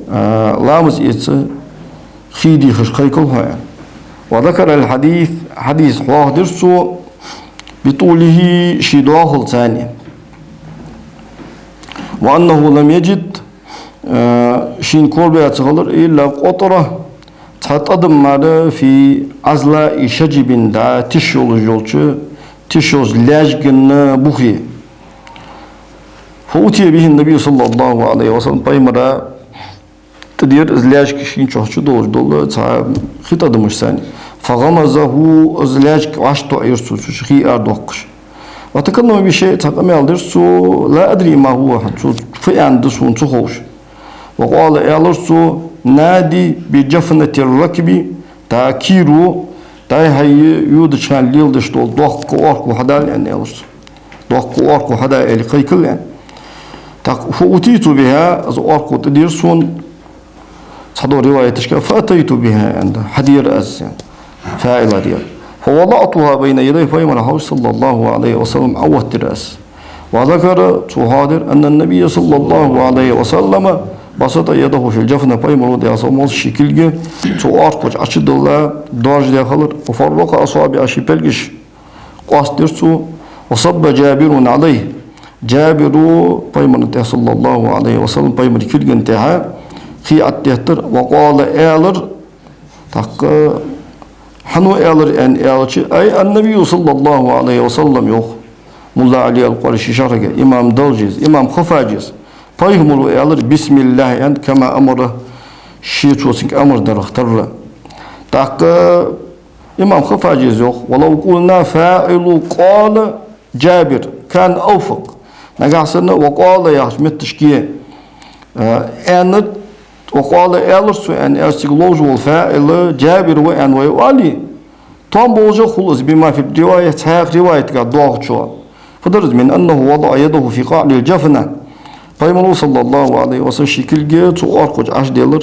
а, ламаз эца, хий дехаш кхайкал хьо, аьнна. وذكر الحديث, хьадис хьоахадир цо, بطوله, ший дохалца, аьнна. وأنه لم يجد, а, шийна корабаь ца хилар, إلا قطرة, цхьа тӀадам мара, في عذلاء شجب, дӀа тиша йолаш йолча, тиша йолча лаьжган бухе. فأتي به النبي صلى الله عليه وسلم, Пайхамара тӀадир из лаьжга шийна чухьа чудолаш дола цхьа хи тӀадамашца. فغمزه, из лаьжга вӀашагӀтоӀаер цо, цу чу хий арадоаккхаш. وتكلم بشيء, цхьа къамаьл дир цо, لا أدري ما هو, цо фу аьнна да сона ца ховш. وقال, аьлар цо: ناد بجفنة الركب, тӀа кийро, тӀа хьай йодача хана леладеш дола доккха оаркхо хьадала, аьнна, аьлар цо. Доккха оаркхо хьада, аьле, кхайкал, аьнна. ТӀаккха فأتيت بها, из оаркхо тӀадир сона, цхьадолча риваяташка فأتيت بها, аьнна да, хьадир аз, аьнна. ФаӀила дер. فوضعتها بين يديه, Пайхамара хьалхашка, صلى الله عليه وسلم, Ӏооттадир аз. وذكر, цо хьоахадир, أن النبي صلى الله عليه وسلم بسط يده في الجفنة, Пайхамара, Даьла салам хилда цунна, ший кулг цу оаркхо чу Ӏочудилла, доаржадаь хилар, وفرق أصابعه, ший пӀелгаш къоастадир цо, وصب جابر عليه. Джабира Пайхамара тӀа, صلى الله عليه وسلم, Пайхамара кулга тӀа хий Ӏотеттар, وقال, аьлар, тӀаккха Хьан ва аьлар аьнна аьлча, أي النبي صلى الله عليه وسلم, йоах Мулла Ӏали ал-Къурайши шархьага, имам Далжес, имам Хаффаджес, пайхамара ва аьлар, بسم الله аьнна, كما أمره, ше цо цунга амар дарах тарра. ТӀаккха имам Хаффаджес йоах: ولو قلنا فاعل قال جابر كان أوفق. Нагахьа санна وقال яхача метташка, э, аьнна, وقال аьлар цо аьнна, аьлча цига ловш вола фаӀил Джабир ва аьнна вай оале, там болаш хул из بما في الرواية, цхьаькха риваятага доагӀачох. Фу дар из, من أنه وضع يده في قعر الجفنة. Пайхамара, صلى الله عليه وسلم, ший кулг цу оаркхочу Ӏаш делар,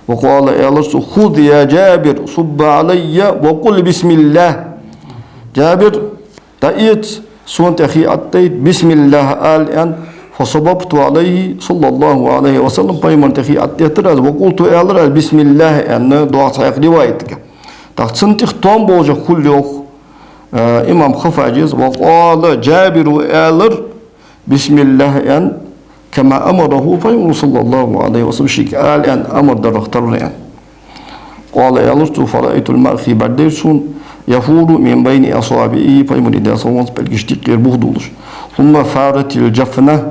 وقال аьлар цо: خذ يا جابر صب علي وقل بسم الله. Джабир, дӀаэца, сона тӀа хий Ӏоттайта, بسم الله ала аьнна, فصببت عليه صلى الله عليه وسلم, пайхамара тӀа хий Ӏоттаэттар аз, وقلت аьлар аз بسم الله аьнна, доагӀа цхьаькха риваятага. ТӀаккха цунна тӀехь там болаш хул, йоах, э, имам Хаффаджес, وقال, Джабира аьлар, بسم الله аьнна, كما أمره, пайхамара, صلى الله عليه وسلم, шийга ала аьнна, амар дарах тарра аьнна. قال аьлар цо: فرأيت الماء, хий бӀаргадайра сона, يفور من بين أصابعه, пайхамара даь совгӀанца пӀелгашта юкъера бух долаш. ثم فارت الجفنة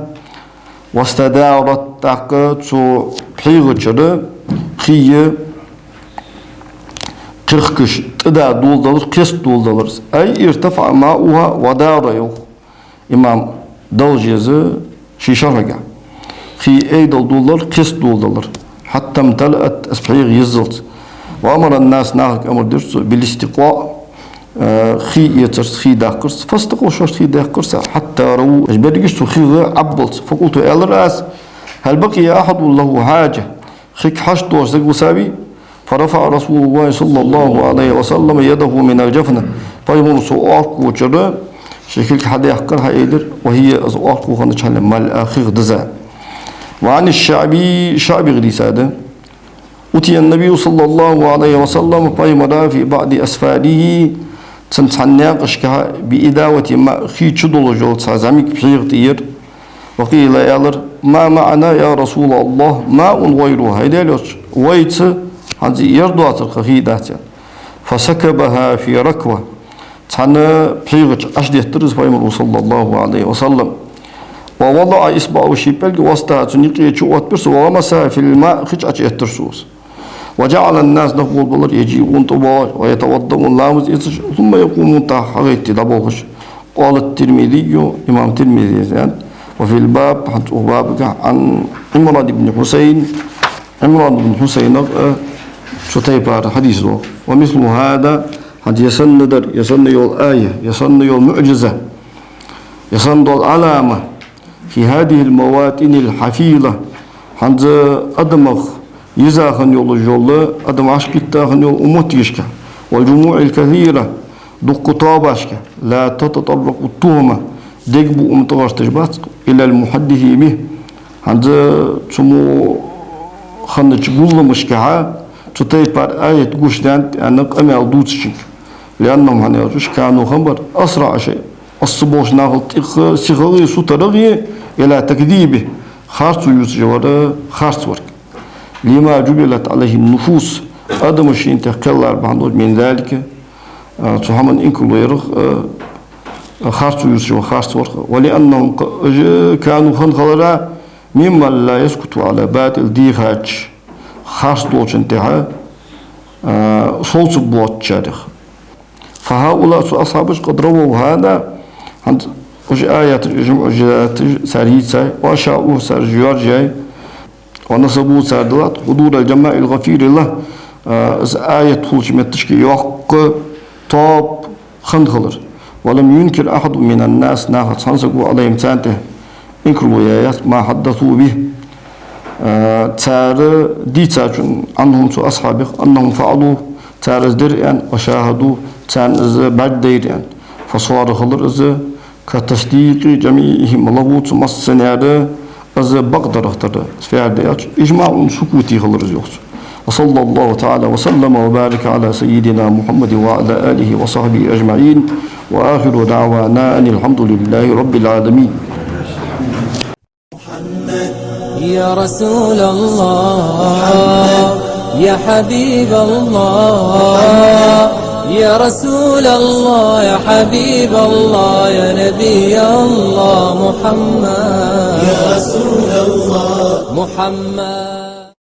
واستدارت, тӀаккха цу пхьегӀа чура хий кхехкаш, тӀадоладелар, кхестадоладелар. أي ارتفع ماؤها ودار, йоах имам Далжес ший шархьага. Хий айдоладелар, кхестадоладелар. حتى امتلأت, из пхьегӀа йиззалца. وأمر الناس, нахага амар дир цо, بالاستقاء, э, хий эцарца, хий даккхарца. فاستقوا, шоаш хий даьккхар цар, حتى رووا, уж берригаш цу хих Ӏоббалца. فقلت аьлар аз: هل بقي أحد له حاجة؟ Хих хьашт долаш саг висавий? فرفع رسول الله صلى الله عليه وسلم يده من الجفنة. Пайхамара цу оаркхочура ший кулг хьадаьккхар, хьаайдир, وهي, из оаркхо хиннача хьале, ملأى, хих дизза. وعن الشعبي, ШаӀбийга дийцад: أتي النبي صلى الله عليه وسلم, пайхамар ва في بعض أسفاره, цун цхьан наькъашка, بإداوة ماء, хий чудолаш йола цхьа зӀамига пхьегӀа тӀаера. وقيل, аьлар: ما معنا يا رسول الله ماء غيره, хӀай Даьла Элча, вайца хӀанз ер доацар, кхы хий дац, аьнна. فسكبها في ركوة, цхьан пхьегӀа чу Ӏаш деттар из пайхамара, صلى الله عليه وسلم. ووضع إصبعه, ший пӀелг, وسطها, цун юкъе чу оттабир цо, وغمسها في الماء, хи чу Ӏочуэттар цо из. وجعل الناس, нах болабелар, يجيئون, тӀабоагӀаш, ويتوضؤون, ламаз эцаш, ثم يقومون, тӀаккха хьагӀайтте дӀаболхаш. قال الترمذي, имам Тирмизис аьннад, وفي الباب, хӀанз укх бабагахь, عن عمران بن حصين, Ӏимран ибн Хьусайнах, э, цу тайпара хьадис доагӀа. ومثل هذا, хӀанз ер санна дар, ер санна йола аят, ер санна йола муӀжиза, ер санна дола Ӏалама, في هذه المواطن الحافلة, хӀанз адамах йиза хинна йолаш йола, адам вӀашагӀкхийтта хинна йола укх моттигашка, والجموع الكثيرة, дуккха тоабашка, لا تتطرق التهمة, дегабуам тӀагӀерташ бац, إلى المحدث به, хӀанз цу мо хиннача гулламашкахьа цу тайпара аят гуш даьннад аьнна къамаьл дувцачунга. لأنهم, хӀана аьлча уж, كانوا, хиннабар, أسرع شيء, асса болча нахал тӀехьа сихагӀеи сутарагӀеи, إلى تكذيبه, харцо ювцаш вар, харцварг. لما جبلت عليه النفوس, адамаш шийна тӀа кхеллар бахьан долаш, من ذلك, а, цу хӀаман инкарло ярах, а, харцо ювцаш вар, харцварах. ولأنهم, кх-, уж كانوا, хинна хилар, ممن لا يسكت على باطل, дийхача харц долчун тӀехьа, а, совцаргбоацача шарех. فهؤلاء, цу асхьабаша, قد رووا هذا, хӀанз уж аяташ, уж муӀжизаташ цар йийцай, وأشاعوه, цар уж йоаржаяьй, ونسبوه, цар диллад, حضور الجماعة الغفير له, а, из аят хулача метташка йоккха тоаба хинна хилар. ولم ينكر أحد من الناس, нахаца цхьан саго, عليهم, царна тӀа инкарло яь яц, ما حدثوا به, а, цар дийцачун, عنهم, цу асхьабех, أنهم فعلوه, цар из дир аьнна, وشاهدوه, царна из бӀаргадайра аьнна. فصار, хилар из, كتصديق جميعهم له, цу массанена из бакъдарах тара, из фу яхар да аьлча, إجماع سكوتي хилар из, йоах цо. وصلى الله تعالى وسلم وبارك على سيدنا محمد وعلى آله وصحبه أجمعين. وآخر دعوانا أن الحمد لله رب العالمين. يا رسول الله، يا حبيب الله، يا رسول الله، يا حبيب الله، يا نبي الله محمد. يا رسول الله. محمد.